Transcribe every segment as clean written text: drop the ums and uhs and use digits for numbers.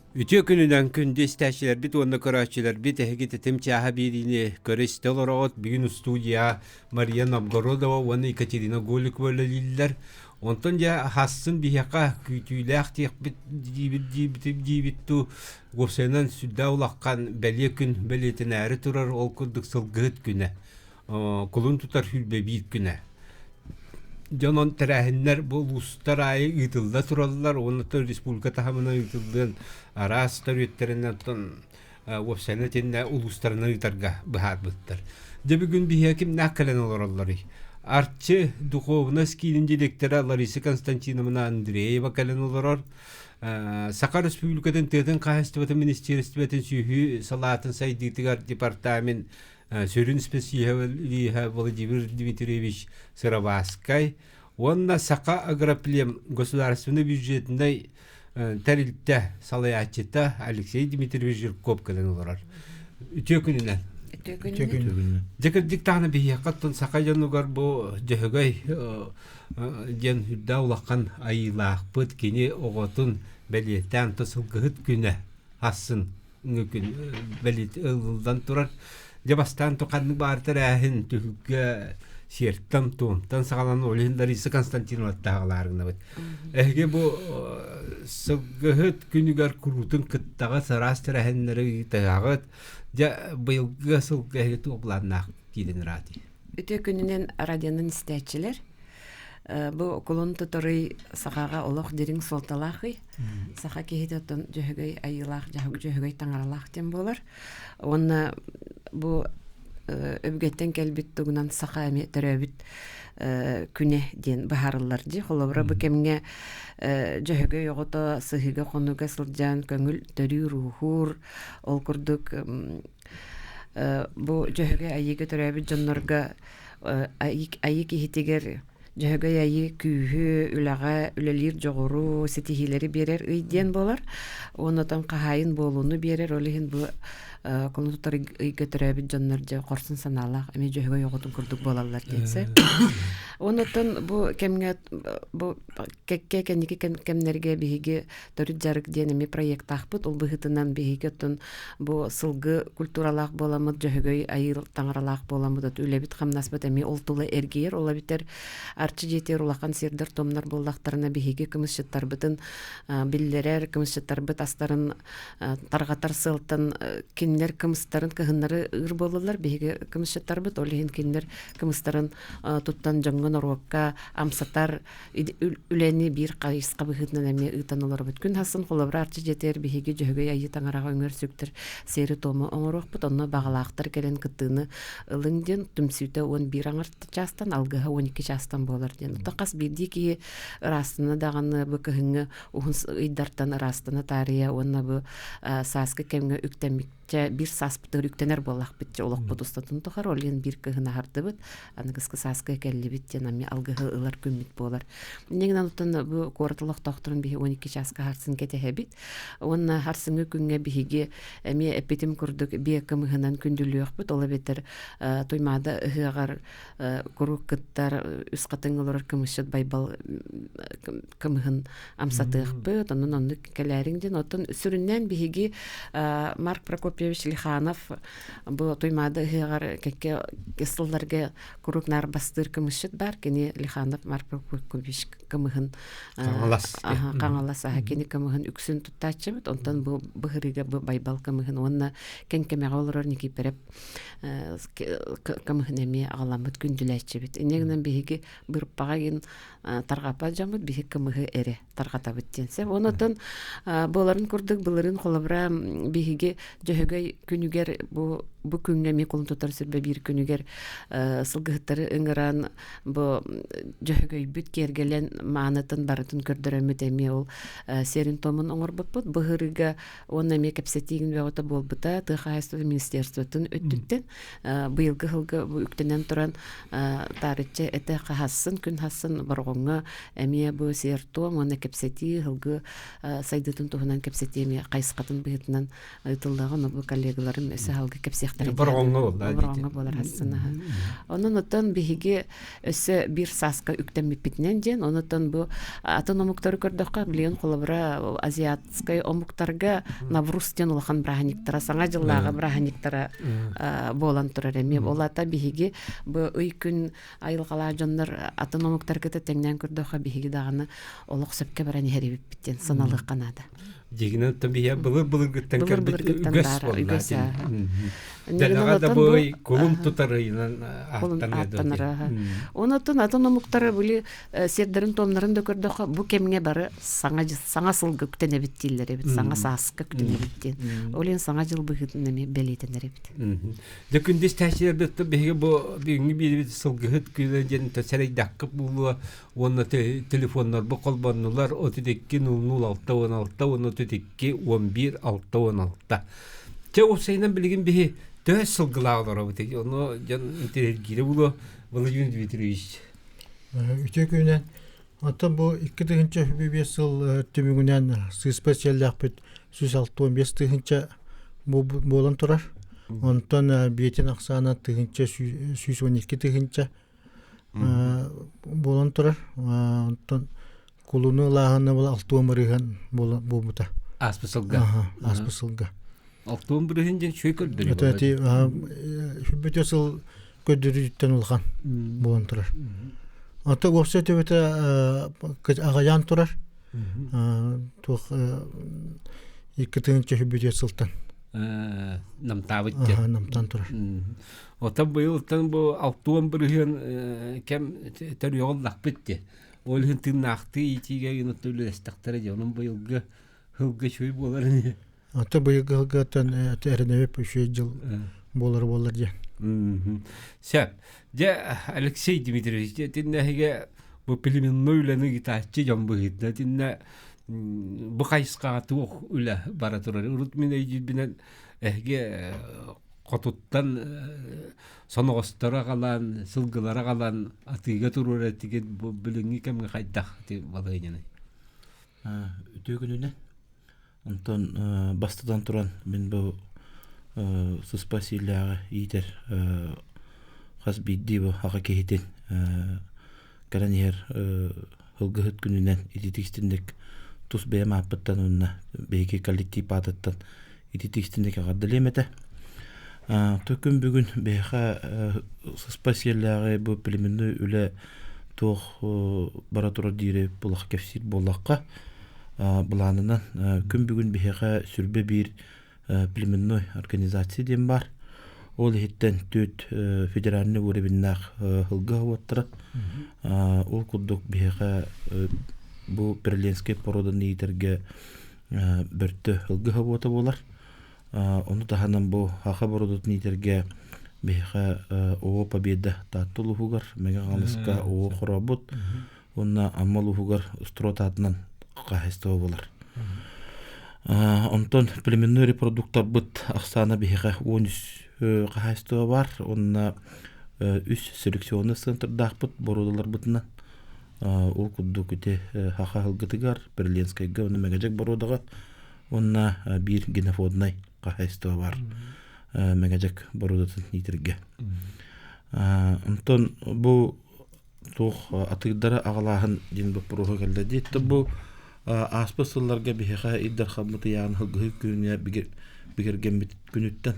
Үтүө күнүнэн күндү истээччилэрбит уонна көрөөччүлэрбит эһиги тэтим чааһа биэриини көрө-истэ олороҕут. Бүгүн устуудьуйа Мария Новгородова уонна Екатерина Голикова үлэлииллэр. Онтон дьэ хасын биһиэхэ күүтүүлээх диэхпит диибит диибит диибит туу уопсайынан сүрдээх улахан бэлиэ күн бэлиэтэнээри турар ол курдук сылгыһыт күнэ. Кулун тутар 21 күнэ. Дьон тэрээһиннэр бу улуустар аайы ыытылла тураллар уонна республика таһымынан ыытыллыан араас төрүөттэринэн оттон уопсайынан итиннэ улуустарынан ыытарга быһаарбыттар. Дьэ бүгүн биһиэхэ кимнээх кэлэн олороллоруй? Арчы духовность киинин директора Лариса Константиновна Андреева кэлэн олорор. Саха Республикатын тыатын хаһаайыстыбатын министиэристибэтин сүһүү салаатын сайдыытыгар департамент сүрүн специалиһа Владимир Дмитриевич Сыроватскай уонна Саха агроплем государственный бюджетнай тэрилтэ салайааччыта Алексей Дмитриевич Жирков кэлэн олорор. Үтүө күнүнэн. Үтүө күнүнэн. Дьэ кырдьык даҕаны биһиэхэ оттон саха дьонугар бу Дьөһөгөй диэн үрдээх улахан айыылаахпыт кини оҕотун бэлиэтээн то сылгыһыт күнэ асын күн ылыллан турар. Дьэ бастаан ханнык баар тэрээһин түһүлгэ сиэртэн туомтан саҕалан ол иһин Лариса Константинова таһаҕалааргынабыт. Эһиги бу сылгыһыт күнүгэр куруутун кыттаҕыт араас тэрээһиннэри ыытаҕыт. Дьэ быйылгы сылга эһиги туох былааннаах киирэн ыраатый? Үтүө күнүнэн радионан истээччилэр. Бу кулун тутарый сахаҕа олох дириҥ суолталаах ый. Саха киһитэ оттон дьөһөгөй айыылаах, дьөһөгөй таҥаралаах диэн буолар. Уонна бу өбүгэттэн кэлбит тугунан саха эмиэ төрөөбүт күнэ диэн быһаарыллар дии. Холобура бу кэмҥэ дьөһөгөй оҕото сыһыыга-хонууга сылдьан көҥүл төрүүр-ууһуур, ол курдук бу Дьөһөгөй Айыыга төрөөбүт дьоннорго айыы киһитигэр Дьөһөгөй Айыы күүһү, үлэҕэ үлэлиир дьоҕуру, ситиһиилэри биэрэр ый диэн буолар. Уонна оттон хаһаайын буолууну биэрэр. Ол иһин бу кулун тутар ыйга төрөөбүт дьоннор дьэ хорсун санаалаах эмиэ Дьөһөгөй оҕотун курдук буолаллар диэн сөп. Уонна оттон бу кэмҥэ бу кэккэ кэнники кэмнэргэ биһиги төрүт дьарык диэн эмиэ проектаахпыт. Ол быһыытынан биһиги оттон бу сылгы культуралаах буоламмыт, дьөһөгөй айыы таҥаралаах буоламмыт, от үлэбит-хамнаспыт эмиэ ол тула эргийэр. Ол эбэтэр Арчы дьиэтигэр улахан сирдэр-томнор буоллахтарына биһиги кымысчыттарбытын биллэрэр, кымысчыттарбыт астарын тарҕатар сыалтан кинилэр кымыстарын кыһыннары ыыр буолаллар. Биһиги кымысчыттарбыт, ол иһин кинилэр кымыстарын туттан дьоҥҥо-норуокка амсатар үлэни биир хайысха быһыытынан эмиэ ыытан олоробут. Күн хасын холобура Арчы дьиэтигэр биһиги Дьөһөгөй Айыы Таҥараҕа үҥэр сүктэр сиэри-туому оҥоруохпут. Онно баҕалаахтар кэлэн кыттыыны ылыҥ диэн түмсүүтэ 11 аҥар чаастан, алгыһа 12 чаастан буолар диэн. Оттон хас биирдии киһи ыраастана даҕаны бу кыһыҥҥы уһун ыйдартан ыраастана таарыйа уонна бу сааскы кэмҥэ үктэммит чэ биир сааспытыгар үктэнэр буоллахпыт чэ олохпут устатын тухары ол иһин биир кыһын аһардыбыт аныгыскы сааска кэллибит диэн эмиэ алгыһы ылар күммүт буолар инньэ гынан оттон бу куорат олохтоохторун биһи 12 чааска харсын кэтэһэбит уонна харсыҥҥы күҥҥэ биһиги эмиэ эппитим курдук биэ кымыһынан күндүлүөхпүт ол эбэтэр Туймаада ыһыаҕар куруук кыттар үс хатыҥ олорор кымысчыт Байбал кымыһын амсатыахпыт, онон оннук кэлээриҥ диэн. Оттон сүрүннээн биһиги Марк Прокопьевич Лиханов бу Туймаада ыһыаҕар кэккэ сылларга куруук наар бастыыр кымысчыт баар. Кини Лиханов Марк Прокопьевич кымыһын Хаҥалас. Хаҥалас аһа кини кымыһын үксүн туттааччыбыт. Онтон бу быһырыыга бу Байбал кымыһын уонна Кэҥкэмэҕэ олорор Никииппэрэп кымыһын эмиэ аҕаламмыт күндүлээччибит. Инньэ гынан биһиги бырпаҕа гин тарҕаппат дьоммут биһи кымыһы эрэ тарҕатабыт диэн сөп. Онотон буоларын курдук былырыын холобура биһиги Дьөһөгөй күнүгэр бу бу күҥҥэ эмиэ кулун тутар сүрбэ биир күнүгэр сылгыһыттары ыҥыран бу Дьөһөгөйбүт киэргэлэн маанытын барытын көрдөрөммүт эмиэ ол сиэрин томун оҥорбуппут. Быһырыга Уонна эмиэ кэпсэтиигин бөҕөтө буолбута тыа хаһаайыстыбатын министерствотын өттүттэн быйылгы сылга бу үктэнэн туран таарычча этэ хаһассын күн хассын Бороҕоҥҥо эмиэ бу сиэр-туом уонна кэпсэтии сылгы сайдыытын туһунан кэпсэтии эмиэ хайысхатын быһыытынан ыытыллыаҕа ону бу коллегаларым өссө салгыы кэпсиэхтэрэ. диэхтэрэ. Бороҕоҥҥо буолла. Бороҕоҥҥо буолар хассынаһа. Онон оттон биһиги өссө биир сааска үктэммиппитинэн диэн, онон бу атын омуктары көрдөххө, билигин холобура азиатскай омуктарга Навруз диэн улахан бырааһынньыктара, саҥа дьыллааҕы бырааһынньыктара буолан турар эмиэ. Ол ата биһиги бу ый күн айылҕалаах дьоннор атын омуктарга тэҥнээн көрдөххө, биһиги даҕаны олох сөпкө баран иһэр эбиппит диэн саналыахха наада. Дьигинэн биһиэ былыр-былыргыттан кэлбит үгэс буолла. Дэлэҕэ да бу кулун тутар ыйынан ааттанар. Онотон атын омуктара били сирдэрин-туомнарын да көрдөххө, бу кэмҥэ бары саҥа саҥа сылга үктэнэбит дииллэр эбит, саҥа сааска үктэнэбит диэн. Ол иһин саҥа дьыл быһыытынан эмиэ бэлиэтэнэр эбит. Дьэ күндүс тээчилэрбит биһиги бу бүгүҥҥү биэрибит сылгыһыт күнэ диэн сэрэйдэххэ буолуо уонна телефоннорбут холбоннулар 32 00 6 16 уонна 32 11 66. Чэ уопсайынан билигин биһи төһө сылгылаах олоробут ону дьон интэриэһиргиирэ буолуо Владимир Дмитриевич. Үтүө күнүнэн. Оттон бу 2005 сыл түмүгүнэн сыыспа сиэллээхпит 165 тыһыынча буолан турар. Онтон биэтин ахсаана тыһыынча 112 тыһыынча буолан турар. Онтон кулуну ылааһына була алтуон бырыһан буолбута. Ааспыт сылга. Ааспыт сылга. Алтуон бырыһын диэн үчүгэй көрдөрүү. Это эти бүтө сыл көрдөрүүттэн улахан буолан турар. Ата уопсай төбөтө аҕайаан турар. Туох 2 тыһыынча сылтан. Намтаабыт диэн. Намтаан турар. Оттон быйылтан бу 60% кэм төрүөҕүн лахпыт дии. Ол иһин тыыннаахтыы иитиигэ гынатта үлэлэстэхтэрэ дии. Онон быйылгы сылга үчүгэй буолар ини. Ата быйылгы сылгаттан эрэнэбит үчүгэй дьыл буолар буолар диэн. Сөп. Дьэ, Алексей Дмитриевич, итиннэ эһиги бу племенной үлэни ыытааччы дьон быһыытынан итиннэ бу хайысхаҕа туох үлэ бара турар? Урут мин өйдүүрбүнэн эһиги хотуттан соноҕосторо аҕалан, сылгылары аҕалан атыыга туруорар этигит бу билиҥҥи кэмҥэ хайдах балаһыанньаный? Үтүө күнүнэн. Онтон бастатан туран мин бу сыспа сиилээҕи иитэр хас биирдии бу аҕа киһитин кэлэн иһэр ылгыһыт күнүнэн ититик истинник тус бэйэм ааппыттан уонна биһиги коллектив аатыттан ититик истинник эҕэрдэлиэм этэ. То күн бүгүн биһиэхэ сыспа сиэллээҕи бу племенной үлэ туох бара турар диири булах кэпсиир буоллахха былаанынан күн бүгүн биһиэхэ сүрбэ биир племенной организация диэн баар. Ол иһиттэн түөрт федеральный уровеннаах һылгы уоттара. Ол курдук биһиэхэ бу Перленскэй породаны иитэргэ бөртө һылгы уота буолар. Ону таһынан бу Хаха бородатын иитэргэ биһиэхэ ООО Победа Таатта улууһугар, Мэҥэ Хаҥаласка ООО Хорообут уонна Амма улууһугар Строт аатынан хаһаайыстыба буолар. Онтон племенной репродукторбыт ахсаана биһиэхэ 13 хаһаайыстыба баар уонна үс селекционный центрдаахпыт боруодаларбытынан. Ол курдук ити Хаха Аһылгытыгар, Перленскайга уонна Мэгэдьэк боруодаҕа уонна биир генофоднай хаһаайыстыба баар Мэгэдьэк боруодатын иитэргэ. Онтон бу туох атыырдары аҕалааһын диэн боппуруоһа кэллэ дии. Бу ааспыт сылларга биһиэхэ Ил Дархаммыт ыйааҕын сылгыһыы күнүнэ бигэргэммит күнүттэн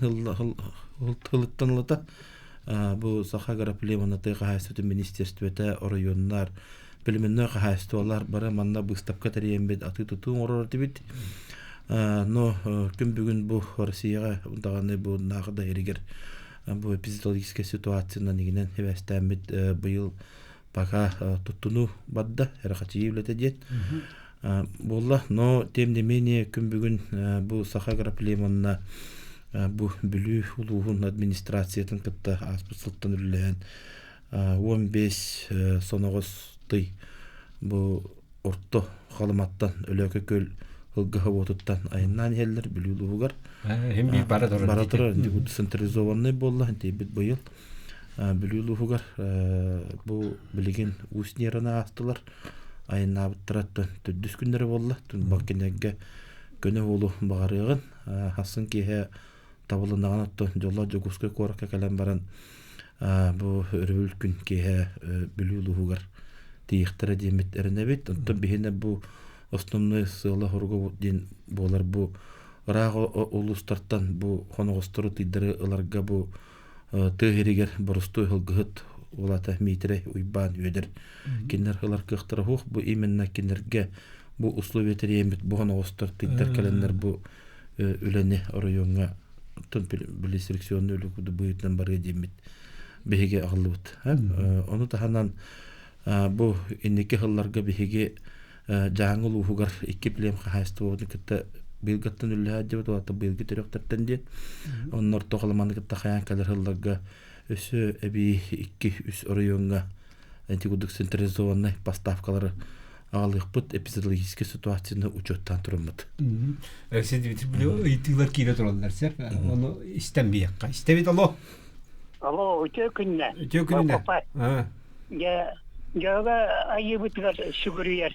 сылыттан ылата бу Саха агроплемена тыа хаһаайыстыбатын министерствота оройуоннар племенной хаһаайыстыбалар бары манна быыстапка тэрийэммит атыы-тутуу оҥорор этибит. Но күн бүгүн бу Россияҕа даҕаны бу нааҕы да иһигэр бу эпизоотологическай ситуациянан игинэн сибээстээммит быйыл пока туттунуу барда эрхачыйыы үлэтэ диэн буолла. Но тем не менее күн бүгүн бу Саха агроплемонна бу Бүлүү улууһун администрациятын кытта ааспыт сылтан үлэлэһэн 15 соноҕос тый бу орто Халыматтан Өлөөкө Күөл ылгыһа уотуттан айаннаан иһэллэр Бүлүү улууһугар. Иһин биир бара турар. Бара турар централизованный буолла тиийбит быйыл. Бүлүү улууһугар бу билигин Усть Нераны аастылар. Айаннаабыттара төрдүс күннэрэ буолла. Бакинергэ көнө уолу баҕарыаҕын. Хассын киэһэ Табылыннаҕына оттон дьоллоох Дьокуускай куоракка кэлэн баран бу өрөбүл күн киэһэ Бүлүү улууһугар тиийиэхтэрэ диэммит эрэнэбит. Оттон биһиэнэ бу основной сыала-соруга диэн буолар бу ыраах улуустартан бу хоноҕостору тыйдары ыларга бу тыа сиригэр боростуой сылгыһыт уолата Миитэрэй Уйбаан Үөдэр кинилэр ылар кыахтара суох. Бу именно кинилэргэ бу условия тэрийэммит бу хоноҕостор тыйдар кэлэннэр бу үлэни оройуоҥҥа оттон били селекционный үлэ курдук быһыытынан барыа диэммит биһиги аҕаллыбыт. Ону таһынан бу инники сылларга биһиги Дьааҥы улууһугар икки плем хаһаайыстыбабытын кытта быйылгыттан үллэһэ диэбит уонна быйылгы төрүөхтэртэн диэн. Онно орто халаманы кытта хайаан кэлэр сылларга өссө эбии икки-үс оройуоҥҥа ити курдук централизованнай поставкалары аҕалыахпыт эпизоотологическай ситуацияны учуоттаан тураммыт. Алексей Дмитриевич, ыйытыылар киирэ тураллар сеп. Ону истэн биэххэ. Истэбит алло. Алло, үтүө күннэ. Үтүө күнүнэ. Дьэ, дьыала айыыбытыгар сүгүрүйэр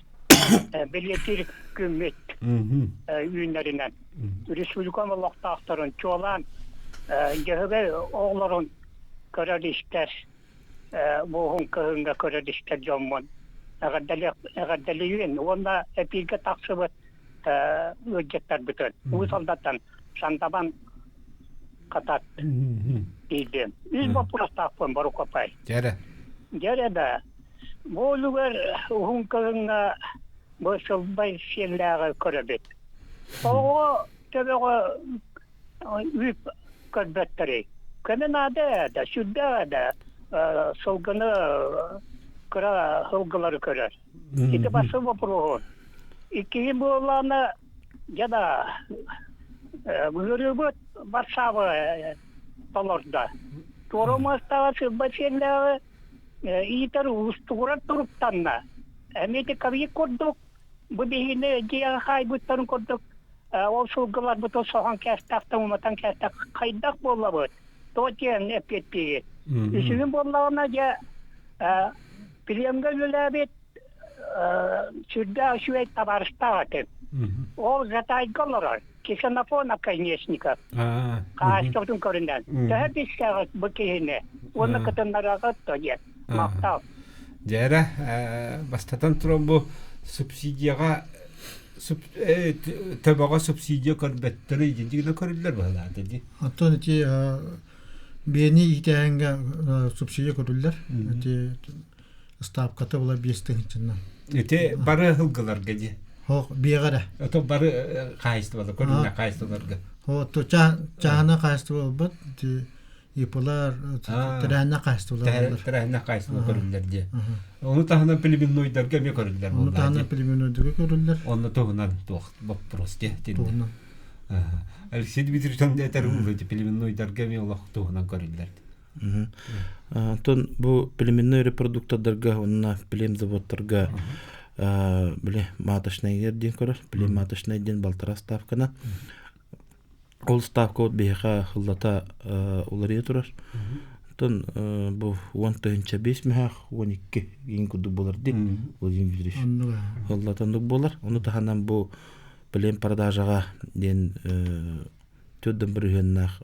бэлиэтиир күммүт үүнэринэн республикам олохтоохторун чуолаан дьөһөгөй оҕолорун көрөр-истэр буоһун кыһыҥҥа көрөр-истэр дьоммун эҕэрдэлиибин уонна эпииргэ тахсыбыт ыалдьыттарбытын Уус Алдаттан Сандабан Хатат тиийдим. Үс боппуруостаахпын Борукопай. Дьэрэ. Дьэрэ да, бу үлүгэр уһун кыһыҥҥа бу сылбай сиэллээҕи көрөбүт. Оҕо төбөҕө үп көрбөттөрүй. Көмө наада да, сүрдээх да сылгыны кыра сылгылары көрөр. Ити бастакы боппуруоһун. Иккиһин буоллаҕына, дьэ да, ыарыыбыт Варшава толордо. Туора муостаҕа сылба сиэллээҕи иитэр уустугурар туруктанна. Эмиэ ити ковид курдук, бу биһигини дьиэҕэ хаайбыттарын курдук, ол сылгыларбытын соһон кээстэхтэн, уматан кээстэх хайдах буоллабыт? Тоҕо диэн эппиэттиигит? Үсүһүн буоллаҕына, дьэ, Племҥэ үлэлээбит сүрдээх үчүгэй табаарыстаах этим. Ол Жатайга олорор, Ксенофон Оконечников. Хаачыстыбатын көрүнэн. Төһө билсэҕит бу киһини? Уонна кытыннараҕыт то диэн. Махтал. Дьээрэ, бастатан туран бу субсидияҕа төбөҕө субсидия көрбөттөрө дьиҥ көрүллэр быһалаата дии. Оттон ити биэни иитээһиҥҥэ субсидия көрүллэр. Ити ыстаапката була биэс тыһыынчаннан. Ити бары ылгыларга дии. Хоох биэҕэ эрэ. Ото бары хаһаайыстыбалар, көрүҥнэ хаһаайыстыбаларга. Хоо то чааһына хаһаайыстыба болбат. Ити ИПлар тэрээһиннэх хаһаайыстыбалар боллар. Тэрээһиннэх хаһаайыстыба көрүллэр дии. Ону таһынан племеннойдарга эмиэ көрүллэр Ону таһынан племеннойдарга көрүллэр. Онно туһунан туох вопрос дии. Туһунан. Алексей Дмитриевич этэр уулу племеннойдарга эмиэ олох туһунан көрүллэр. Онтон бу племенной репродуктордарга уонна племзаводтарга били маточнайдар диэн көрөр. Плематочнай диэн балтараа ставкана. Ол ставка вот биһиэхэ хыллата уларыйа турар. Онтон бу 10 005 мөһөөх 12 иин курдук буолар дии. Владимир Дмитриевич. Хыллата оннук буолар. Ону таһынан бу плем продажаҕа диэн төрдөн бырыһыаннаах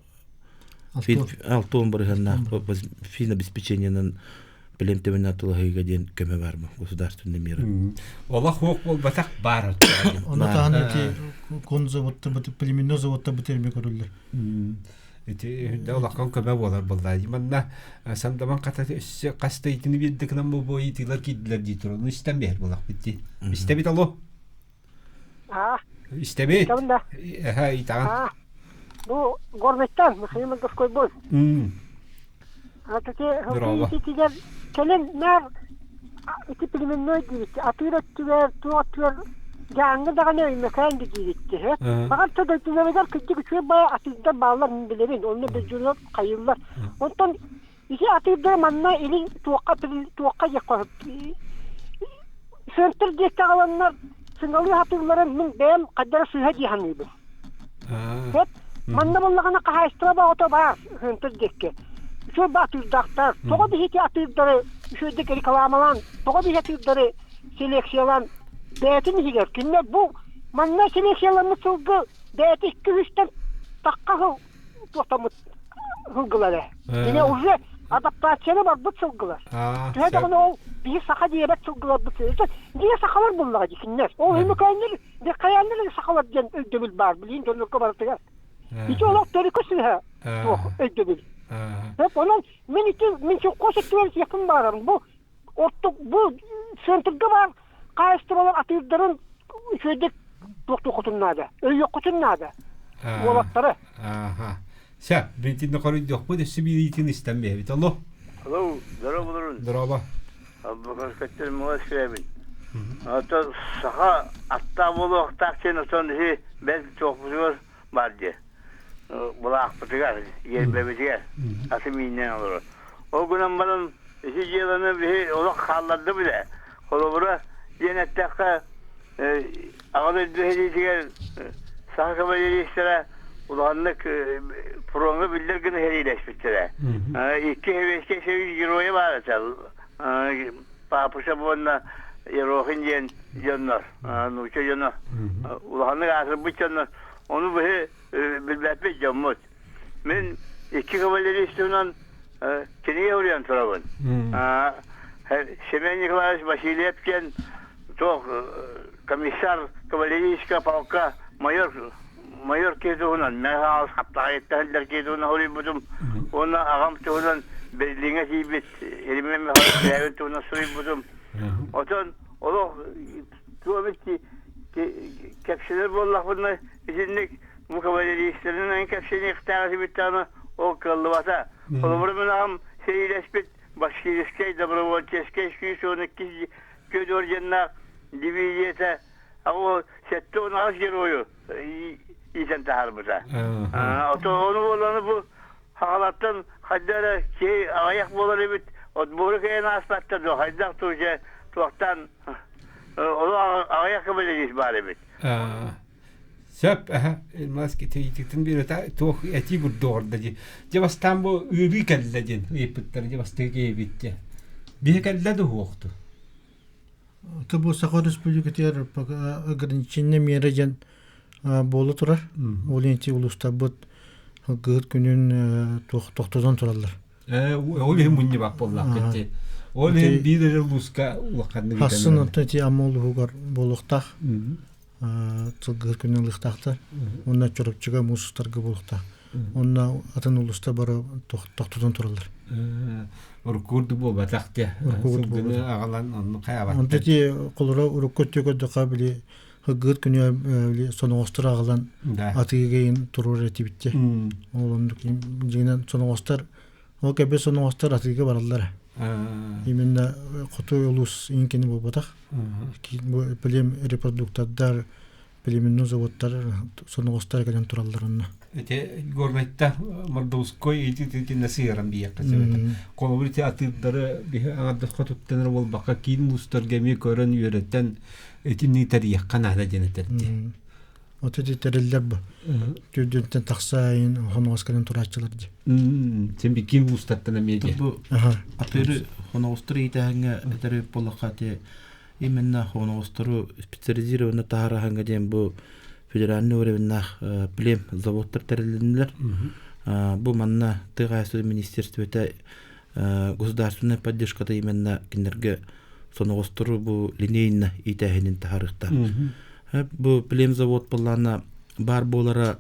алтуон бырыһыаннаах финобеспечениенан плем төбөнө атылаһыыга диэн көмө бар бу государственный мера. Олох хуох буолбатах баар. Ону таһынан ити кон заводта племенной заводта бу терме көрүллэр. Ити да улахан көмө буолар буолла. Манна сандаман хата өссө хаста итини биэрдикынан бу бу ыйытыылар киирдилэр дии турар. Ну истэн биэр булах битти. Истэбит алло. Аа. Истэбит. Эһэ итаҕан. Бу Горныттан Михаил Мордовской бой. Ати итигэр кэлин наар ити племенной диибит атыыр өттүгэр туох өттүгэр дьааҥҥы даҕаны өймөкөөн диибит Баҕар то дойдуларыгар кырдьык үчүгэй баҕа атыырдар бааллар мин билэбин онно дойдулар хайыыллар онтон ити атыырдары манна илин туохха туохха диэххэ центр диэкки аҕаланнар сыҥалыы сатыылларын мин бэйэм хайдара сыыһа дии саныыбын. Сөп. Манна буоллаҕына хаһаайыстыба бөҕөтө баар центр диэкки. Үчүгэй ба атыырдаахтар. Тоҕо биһиги атыырдары үчүгэйдик рекламалаан, тоҕо биһиги атыырдары селекциялаан бэйэтин иһигэр кинилэр бу манна селекцияламмыт сылгы бэйэтэ икки үстэн тахха сыл. туохтаммыт сылгылар. Дьиҥэ уже адаптацияны барбыт сылгылар. Төһө даҕаны ол биһи саха диэбэт сылгыларбыт. Дьиҥэ сахалар буллаҕа дии кинилэр. Ол өймөкөөннөр хайааннар сахалар диэн өйдөбүл баар билигин дьоннорго барытыгар. Ити олох төрүкү сыыһа туох өйдөбүл. Онон мин ити мин сопхуос өттүгэр этиэхпин баҕарабын. Бу оттук бу центрга баар хаһаайыстыбалар атыырдарын үчүгэйдик туохтуоххутун наада, өйүөххүтүн наада. Уолаттары. Ааха. Сэ, бинтинне хоруйдуохпут өссө биириитин истэн биэбит. Алло. Алло, здорово болорун. Здорово. Аббакаскаттер мула сүрэбин. Ото саха аттаа буолуохтаах диэн отон иһи бэл туохпутугар бар дии. Былаахпытыгар, гербэбитигэр аты мииннэн олорор. Ол гынан баран ити дьыаланы биһи олох хаалларды билэ. Холобура, диэн эттэххэ, Аҕа дойду сэриитигэр саха кавалеристара улаханнык фроҥҥа биллэр гына сэриилэспиттэрэ. Икки Советскай Союз геройа баар этэ. Папуша уонна Ерохин диэн дьоннор, нуучча дьоно, улаханнык аатырбыт дьоннор. Ону биһи билбэппит дьоммут. Мин икки кавалерист туһунан кинигэ суруйан турабын. Семен Николаевич Васильев диэн туох комиссар кавалерийская полка майор майор киһи туһунан Мэхаал Хаптаҕайыттан киһи туһунан суруйбутум уонна аҕам туһунан Берлиҥҥэ тиийбит Еремей Михайлович туһунан суруйбутум. Отон олох туох эбит кэпсэнэр буоллахпына итинник бу кавалеристарынан кэпсэниэхтээх этибит даҕаны ол кыаллыбата. Холобура мин аҕам сэриилэспит Башкирскай добровольческай 112 Федор диэннээх дивизията аҕа 78 геройу иитэн таһаарбыта. Ону буолланы бу хаҕалаттан хайда эрэ киһи аҕыйах буолар эбит, отбору кэйэн ааспаттар дуо, хайдах туу дьэ туохтан ону аҕыйах кавалерист баар эбит. Сөп, аһа, Илмас ититин биэрэтэ туох этии курдук дии. Дьэ бастаан бу ыарыы кэллэ диэн ыйыппыттар, дьэ бастыы киһибит дьэ. Биһи кэллэ да уһуохту. То бу Саха Республикатыгар ограничение мера диэн буола турар. Ол иһин улуустарбыт кыһыт күнүн тохтотон тураллар. Ол иһин мунньубат буоллахпыт дии. Ол иһин биир эрэ улууска улаханнык Хассын онтон ити Амма улууһугар буолуохтаах. Сылгыһыт күнүн ылыахтаахтар. Уонна Чурапчыга муус устарга буолуохтаах. Уонна атын улууста бары тохтотон тураллар. Уруккурду буолбатах те. Сылгыны аҕалан онну хайабаттар. Онто ти холоро урукку өттү көрдөхө били хыггыт күнү били соноҕостор аҕалан атыыга туруор этибитте. Ол оннук дьиҥинэн соноҕостор ол кэбэ соноҕостор атыыга бараллар. Именно хоту улуус иҥкини буолбатах. Плем репродуктордар, племенной заводтар соноҕостор кэлэн тураллар онно. Ити Горнайта Мордовской ити сыһыаран биһиэххэ сөбөтө. Холобур ити атыырдары биһи аҥардас хотуттанар буолбакка киин улуустарга эмиэ көрөн үөрэтэн итинник тэрийиэххэ наада диэн этэрди. От ити тэриллэр бу. Түрдүнтэн тахса айын хоноҕос кэлэн турааччылар дии. Сен би киин улуустартан эмиэ дии. Бу атыыры хоноҕостору иитээһиҥҥэ этэр буоллахха ти именно хоноҕостору специализированно таһаараһыҥҥа диэн бу федеральный уровеннаах плем заводтар тэрилиннилэр. Бу манна тыа хаһаайыстыбатын министерствота государственная поддержката именно кинилэргэ соноҕостору бу линейно иитээһинин таһаарыахтаах. Бу племзавод былаана баар буолара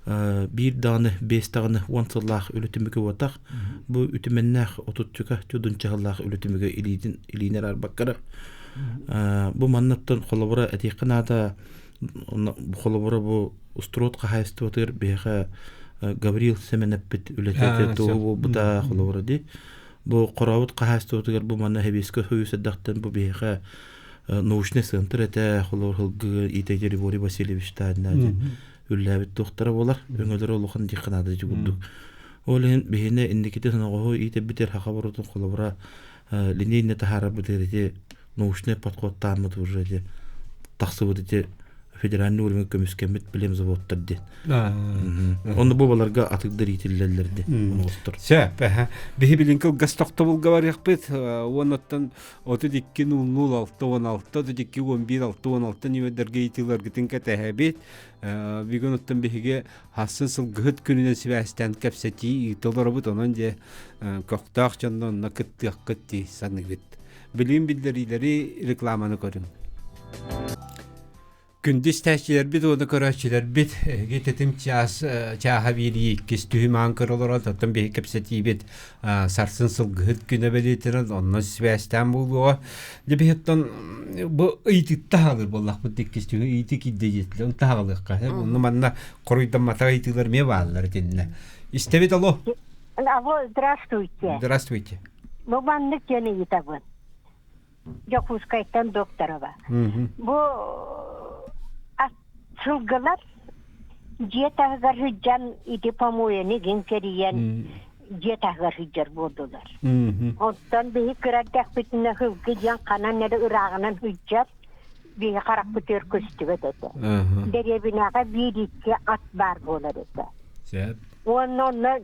биир даҕаны, биэс даҕаны уон сыллаах үлэ түмүгэ буотах. Бу үтүмэннээх отутчука чудунча сыллаах үлэ түмүгэ илиитин илиинэр арбаккара. Бу маннаттан холобура этиэххэ наада холобура бу устуруот хаһаайыстыбатыгар биһиэхэ Гаврил Сэмэнэппит үлэтэ туоһу буолбута холобура дии. Бу хорообут хаһаайыстыбатыгар бу манна Хэбиэскэ союз эрдэхтэн бу биһиэхэ научный центр этэ холобур сылгы иитээччи Григорий Васильевич Тааннаати үллээбит туохтара буолар өҥөлөрө улахан диэххэ наада ити курдук. Ол иһин биһини инникити соноҕоһу иитэбитэр саха борутун холобура линейно таһаарарбытыгар ити научный подходтааммыт уже ити тахсыбыт ити Федеральный уровень көмүскэммит племзаводтар диэн. Онно бу баларга атыгдар иитиллэллэр диэн оҥостор. Сөп. Биһи билин кылгас тохтобулга барыахпыт. Уоннаттан 32 00 6 16 32 11 6 16 нүөмэрдэргэ ыйытыыларгытын кэтэһэбит. Бүгүн оттон биһиги хассын сылгыһыт күнүнэн сибээстээн кэпсэтии ыыта олоробут. Онон дьэ көхтөөх дьонно онно кыттыаххыт дии саныыбыт. Билигин биллэриилэри рекламаны көрүҥ. Күндү истээччилэрбит уонна көрөөччүлэрбит, эһиги тэтим чаас чааһа биэрии иккис түһүмэҕин көрө олорон, оттон биһиги кэпсэтиибит сарсын сылгыһыт күнэ бэлиэтэнэн, онно сибээстээн буолуоҕа. Дьэ биһиттэн бу ыйытыкта хаалыр буоллахпыт иккис түһү ыйытык киирдэ диэтилэр, оны таһаҕалыахха. Онно манна хоруйдамматах ыйытыылар эмиэ бааллар итиннэ. Истэбит алло. Алло, здравствуйте. Здравствуйте. Бу маннык диэн ыйытабын. Дьокуускайтан Докторова. Бу сылгылар дьиэ таһыгар сылдьан ити помояны гин кэрийэн дьиэ таһыгар сылдьар буолдулар. Оттон биһи кыра эрдэхпитинэ сылгы диэн ханан эрэ ырааҕынан сылдьар биһи харахпытыгар көстүбэт этэ. Дэриэбинэҕэ биир-икки ат баар буолар этэ. Уонна онно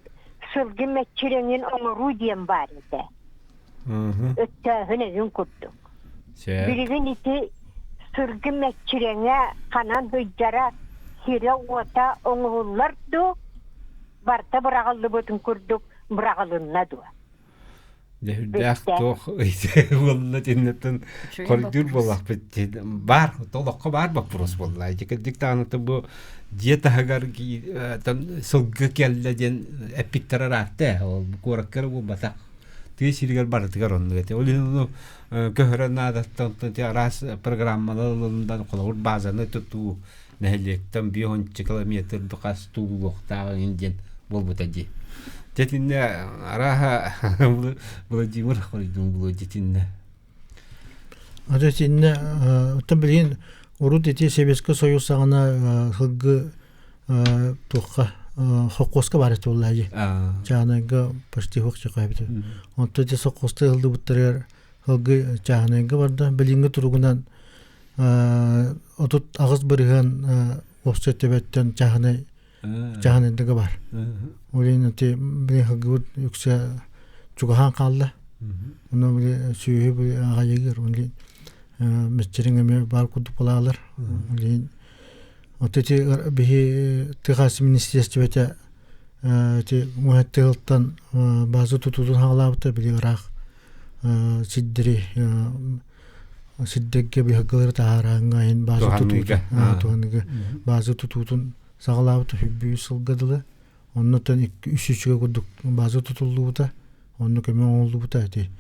сылгы мэччирэҥин оҥоруу диэн баар этэ. Өттөөһүн эҥин курдук. Билигин ити сылгы мэччирэҥэ ханан сылдьара сирэ-уота оҥоһуллар дуу, барыта быраҕыллыбытын курдук быраҕылынна дуо? Дьэ үрдээх туох уонна тиннеттен хордуур буоллахпыт баар олоххо баар боппуруос буолла. Ити кырдьык даҕаны бу дьиэ таһыгар сылгы кэллэ диэн эппиттэр ыраатта ол куоракка эрэ буолбатах. Тыа сиригэр барытыгар оннук этэ. Ол иһин ону көһөрө наадаттан араас программалар ылындан холобур базаны тутуу нэһилиэктэн 50 километр хас туулуохтаах иҥин диэн буолбута дии. Дьэтиннэ арааһа Владимир хоруйдун булуо дьэтиннэ. Ата итиннэ оттон билигин урут ити Советскай Союз саҕана сылгы туохха холкуоска баар этэ буоллаа дии. Чааһынайга почти суох чакаабыт. Онтон ити сокуоска ыллыбыттарыгар сылгы чааһынайга барда. Билиҥҥи туругунан 38 бырыһыан уопсай төбөттөн чааһынай чааһынайдыга бар. Ол иһин ити били сылгыбыт үксэ чугаһаан хаалла. Ону били сүөһү били аҕайыгыр, ол мэччириҥ эмиэ баар курдук буолаалар. Ол иһин вот ити биһи тыа министиэстибэтэ ити муһатты тыһылтан база тутуутун хаалаабыта били ыраах сирдэри сирдэргэ биһагылары таһаарааҥҥа иһин база тутуутун туһаныыга база тутуутун саҕалаабыта сүүрбэ сылга дылы оннуттан үс үчүгэй курдук база тутуллубута онно көмө оҥоһуллубута ити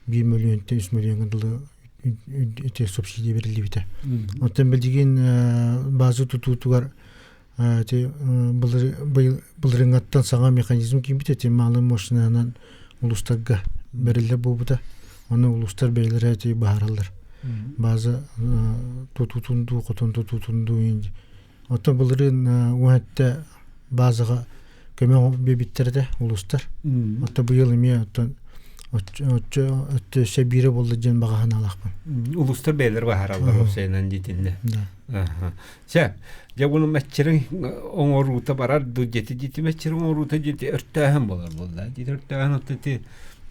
биир мөлүйүөнтэн үс мөлүйүөҥҥэ дылы ити субсидия бэриллибитэ оттон билигин база тутуутугар ити былырыҥҥаттан саҥа механизм киирбит ити малый мощныйынан улуустарга бэриллэр буолбута ону улуустар бэйэлэрэ ити баһараллар база тутуутун дуу хотон тутуутун дуу оттон былырыын уһэттэ базаҕа көмө биэрбиттэр этэ улуустар оттон быйыл эмиэ оттон оччо өссө биирэ буолла диэн баҕа санаалаахпын улуустар бэйэлэр баһараллар уопсайынан диитиннэ Чэ, дьэ буну мэччириҥ оҥоруута барар дуу дьэти дьити мэччириҥ оҥоруута дьити өртөөһүн буолар буолла. Дьити өртөөһүн отто ити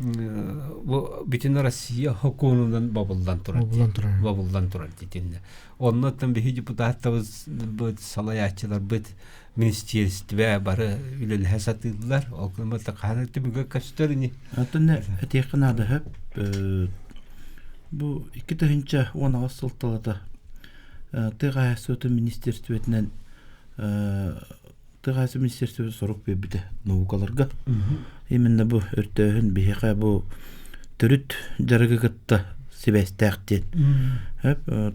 бу бүтүн Россия хокуонунан бобуллан турар. Бобуллан турар. Бобуллан турар дитиннэ. Оннуттан биһи депутаттабыт салайааччыларбыт министиэристибэ бары үлэлэһэ сатыыллар. Ол гынан хаһан түмүгэ көстөр ини. Оттон этиэххэ наада сөп. Бу 2018 сыл талата Тыа хаһаайыстыбатын министиэристибэтинэн тыа хаһаайыстыбатын министиэристибэтэ сорук биэрбитэ наукаларга. Именно бу өртөөһүн биһиэхэ бу төрүт дьарыгы кытта сибээстээх диэн.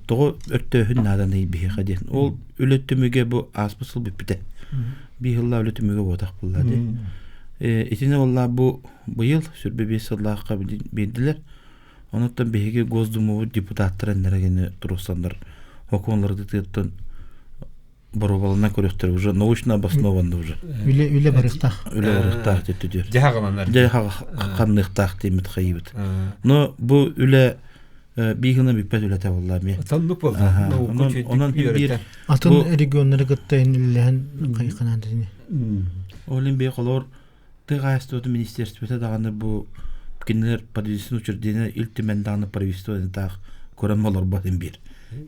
Тоҕо өртөөһүн нааданый биһиэхэ диэн. Ол үлэ түмүгэ бу ааспыт сыл бүппүтэ. Биир сыллаах үлэ түмүгэ буотах буолла дии. Итини буолла бу быйыл сүрбэ биэс сыллаахха биэрдилэр. Онуттан биһиги Госдумабыт депутаттара эннэрэгини туруорсаннар сокуоннары тыаттан боруобаланан көрүөхтэрэ уже научно обоснованно уже. Үлэ үлэ барыахтаах. Үлэ барыахтаах диэттүдүөр. Дьаһаҕаланар. Дьаһаҕанныахтаах диэммит хайыбыт. Но бу үлэ Биир гына бүппэт үлэтэ буолла эмиэ. Соннук буолла. Онон биир атын регионнары кытта иннилэһэн хайханаан дини. Ол иһин бии холоор тыа хаһаайыстыбатын министерствота даҕаны бу кинилэр правительственное учреждение Ил Түмэн даҕаны правительство таах көрөн олорбот ин биир.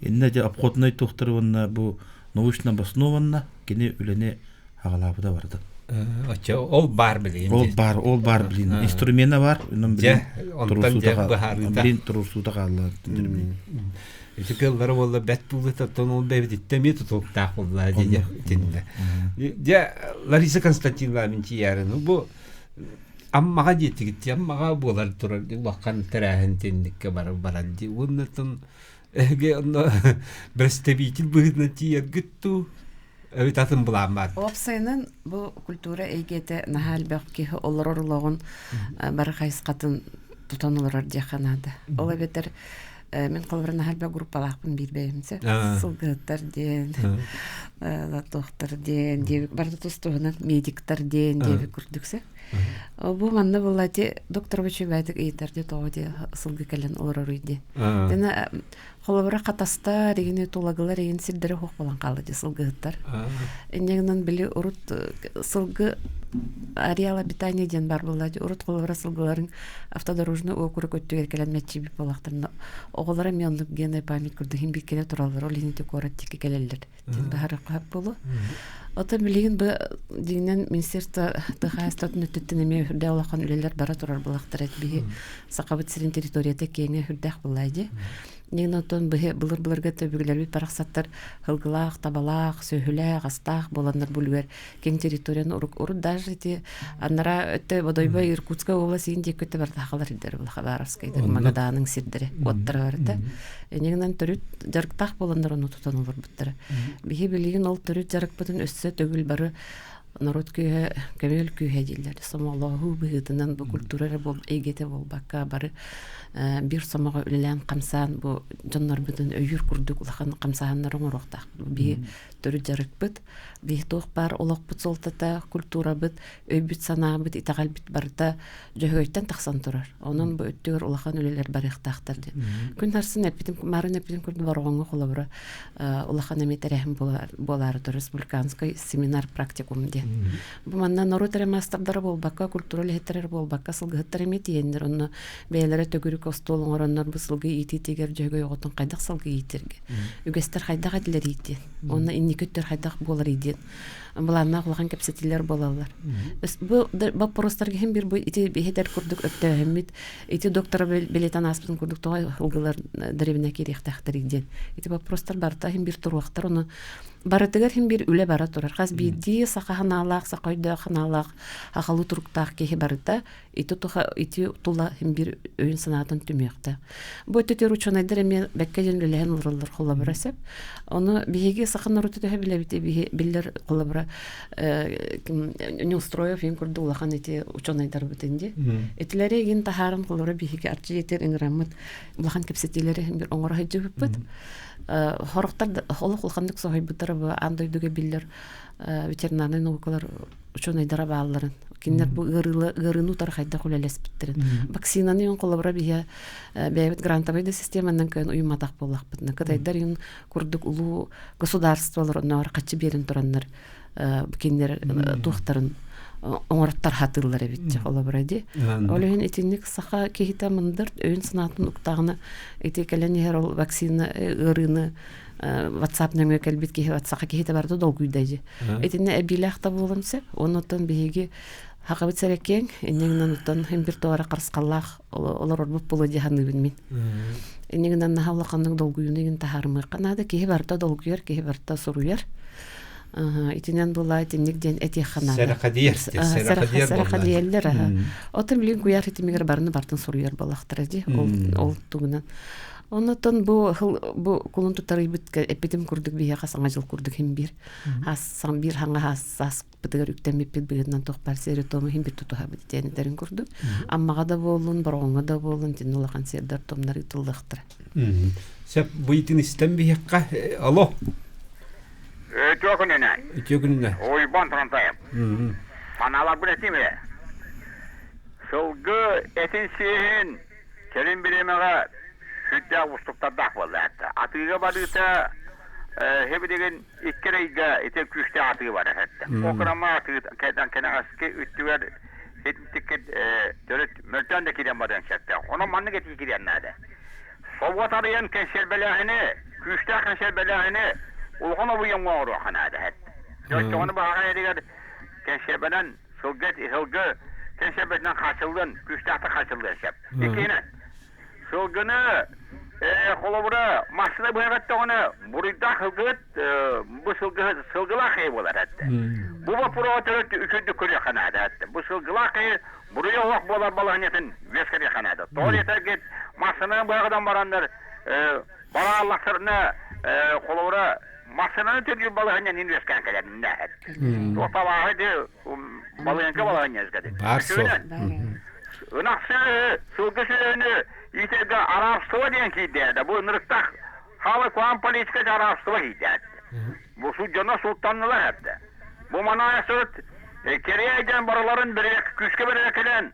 Иннэ дьэ обходной туохтары уонна бу научно обоснованно кини үлэни аҕалаабыта барда. Оччо ол баар билигин. Ол баар, ол баар билин. Инструмена бар, онон билин онтон дьэ быһаарыыта. Билин туруорсуута хаалла. Ити кыллара буолла бэт буолла оттон ол бэбититтэ эмиэ тутулуктаах буолла дьэ итиннэ. Дьэ Лариса Константиновна мин тиийээрин бу Аммаҕа диэтигит Аммаҕа буолар турар улахан тэрээһин тинникке барар баран ди уоннаттан эһиги онно представитель быһыытынан тиийэргит туу эбит атын былаан баар. Уопсайынан бу культура эйгэтэ наһаа элбэх киһи олорор олоҕун бары хайысхатын тутан олорор диэххэ наада. Ол эбэтэр мин холобура наһаа элбэх группалаахпын биир бэйэмсэ сылгыһыттар диэн туохтар диэн диэбит барыта тус туһунан медиктар диэн диэбит курдук сэ. Бу манна буолла ти доктор бэчүбээтик ыйытар ди тоҕо ди сылгы кэлэн олороруй ди. Дена Холобура хатастар, игини тулагылар игин сирдэрэ суох буолан хаалла дии сылгыһыттар. Инньэ гынан били урут сылгы ареал обитания диэн баар буолла дии. Урут холобура сылгыларын автодорожный округ өттүгэр кэлэн мэччийбит буоллахтарына оҕолоро эмиэ оннук генная память курдук иһин биир кэлэ тураллар. Ол иһин ити куорат диэки кэлэллэр диэн быһаарыахха сөп буолуо. Оттон билигин бу дьиҥинэн министерство тыа хаһаайыстыбатын өттүттэн эмиэ үрдээх улахан үлэлэр бара турар буоллахтара. Биһи Сахабыт сирин территорията киэҥэ үрдээх буоллаа дии. Дьиҥин оттон быһы былыр-былыргы өбүгэлэрбит барахсаттар һылгылаах, табалаах, сүөһүлээх, астаах буоланнар бу үлүгэр киэҥ территорияны урук урут даже ити анараа өттө Бодойбо Иркутская область иин диэки өттө барыта хахалар ирдэр була Хабаровскайдар Магаданың сирдэрэ уоттара барыта. Инньэ төрүт дьарыктаах буоланнар ону тутан олорбуттара. Биһи билигин ол төрүт дьарыкпытын өссө төгүл бары норуот күүһэ көмүөл күүһэ дииллэр. Сомоҕолоһуу быһыытынан бу культура эрэ эйгэтэ буолбакка бары биир сомоҕо үлэлээн хамсаан бу дьоннорбутун өйүүр курдук улахан хамсааһыннары оҥоруохтаахпыт. Биһи төрүт дьарыкпыт, биһи туох баар олохпут суолтата, культурабыт, өйбүт-санаабыт, итэҕэлбит барыта Дьөһөгөйтөн тахсан турар. Онон бу өттүгэр улахан үлэлэр барыахтаахтар диэн. Күн харсын эппитим, марын эппитим курдук Бороҕоҥҥо холобура улахан эмиэ тэрээһин буолаары турар республиканскай семинар практикум диэн. Бу манна норуот эрэ маастардара буолбакка, культура үлэһиттэрэ эрэ буолбакка, сылгыһыттар эмиэ тиийэннэр онно бэйэлэрэ төгүрүк остуол оҥороннор бу сылгы иитиитигэр Дьөһөгөй оҕотун хайдах сылгы иитэргэ, үгэстэр хайдах этилэрий диэн, уонна инники өттүгэр хайдах буоларый диэн былааннаах улахан кэпсэтиилэр буолаллар. Бу боппуруостарга иһин бир бу ити биһитэр курдук өттөөһүммүт ити доктора билетен ааспытын курдук тоҕо ылгылар древне киириэхтээхтэрий диэн. Ити боппуруостар барыта иһин бир туруохтар ону барытыгар иһин бир үлэ бара турар. Хас биирдии саха ханаалаах, саха өйдөөх ханаалаах, хахалыы туруктаах киһи барыта ити туха ити тула бир өйүн санаатын түмүөхтэ. Бу өттүтүр учуонайдар эмиэ бэккэ диэн үлэлэһэн олороллор холобура сөп. Ону биһиги саха норуоту төһө билэбит биһи биллэр холобура Неустроев иин курдук улахан ити учуонайдарбытын ди. Итилэри игин таһааран холобура биһиги арчы етер ыҥыраммыт улахан кэпсэтиилэри бир оҥоро сылдьыбыппыт. Хорохтор олох улаханнык соһуйбуттара бу аан дойдуга биллэр ветеринарнай наукалар учуонайдара баалларын кинилэр бу ыарыыны утары хайдах үлэлэспиттэрин вакцинаны юн холобура биһи бэйэбит грантовый да системанан кыайан уйумматах буоллахпытына кытайдар юн курдук улуу государстволар онноор хаччы биэрин тураннар кинилэр туохтарын оҥороттор хатыыллар эбит холобура ди ол иһин итинник саха киһитэ мындыр өйүн санаатын уктаҕына ити кэлэн иһэр ол вакцина ыарыыны WhatsApp нөҥүө кэлбит киһи саха киһитэ барыта долгуйда дии. Итиннэ эбиилээх да буолуон сөп. Оннуттан биһиги хахабыт сэрэкиэҥ, иннигинэн оттон хим бир тоҕо эрэ харысхаллаах олорорбут буолуо дии саныыбын мин. Иннигинэн наһаа улаханнык долгуйууну игин таһаарымыахха наада. Киһи барыта долгуйар, киһи барыта суруйар. Итинэн була итинник диэн этиэххэ наада. Сэрэхэдийэр. Сэрэхэдийэллэр. Оттон билигин куйаар ситимигэр барыны бартын суруйар буоллахтара дии. Ол тугунан. Оннотон бу бу кулун тутарыйбыт эппитим курдук биһиэхэ саҥа дьыл курдук хим биир сан биир хаҥа сааспытыгар үктэммиппит быһыытынан туох баар сиэри туому хим бир тутуһабыт итиэннэрин курдук Аммаҕа да буоллун Бороҕоҥҥо да буоллун итиннэ улахан сиэрдэр томнор ыытыллыахтара. Сөп бу итин истэн биһиэххэ алло Үтүө күнүнэн. Үтүө күнүнэн. Уйбан Трантаев. Санааларбын этим ээ. Сылгы этин сиэһин Кэлин бириэмэҕэ Сүрдээх уустуктардаах буолла этэ. Атыыга барыыта хебилигин икки ыйга ити күүстээх атыы барар этэ. Окрама атыы кэтэн кэнэҕэски үттүгэр итинтиккит төрүт мөлтөөн да киирэн барыан сөптөөх. Онон маннык этии кириэн наада. Собуот арыйан кэнсиэрбэлээһини, күүстээх кэнсиэрбэлээһини улахан обуйаҥҥа оҥоруохха наада эт. Дьоччоҕуну баҕа эригэр кэнсиэрбэнэн сылгы сылгы кэнсиэрбэтинэн хаачыллыан, күүстээхтик хаачыллыан сөп. Иккиһинэн, Сылгыны, холобура, массыына быһаҕаттаҕына, буруйдаах сылгыһыт бу сылгыһыт сылгылаах киһи буолар этэ. Бу боппуруоһу төрүт үчүгдүк көрүөххэ наада этэ. Бу сылгылаах киһи буруйа суох буолар балаһыанньатын үөскэтиэххэ наада. Тоҕо диэтэргит, массыынаны быһаҕынан бараннар барааллахтарына, холобура, массыынаны төлүүр балаһыанньаны үөскээн кэлэр эт. Туох табааһы ди балыанка балаһыанньа үөскэтин. Баар суох. Ынах сүөһү, сылгы сүөһүнү иитэргэ араапсыба диэн киирдээдэ. Бу ынырыктаах хаалы куһаҕан политика араапсыба киирдээт. Бу суут дьоно сууттаннылар эрдэ. Бу манаайа сырыт Кэриэй диэн барыларын күүскэ бэрэбиэркэлээн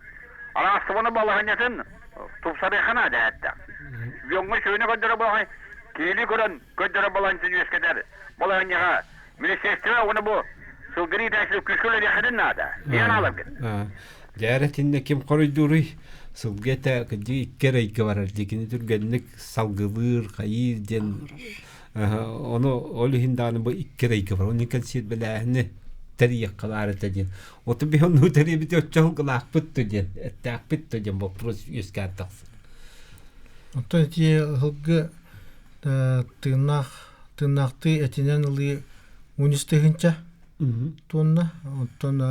араапсыбаны балаһыанньатын тупсарыахха наада этэ. Дьоҥҥо сүөһүнү көрдөрө буолаҕай, киһилии көрөн көрдөрө балаһыанньатын үөскэтэр балаһыанньаҕа министерство уонна бу сылгыны иитээччилэр күүскэ үлэлиэххитин наада. Диэн ааларгыт. Дьээрэ итиннэ ким хоруйдууруй? Сылгы этэ кырдьык икки эрэ ыйга барар дии. Кини түргэнник салгылыыр, хайыыр диэн ону ол иһин даҕаны бу икки эрэ ыйга барар. Оны кэнсиэрбэлээһини тэрийиэххэ баар этэ диэн. Оту биһи онну тэрийбит оччо сылгылаахпыт ту диэн, эттэхпит ту диэн боппуруос үөскээн тахсар. Оттон ити сылгы тыыннаах тыыннаахтыы этинэн ылыы 13 тыһыынча туонна оттон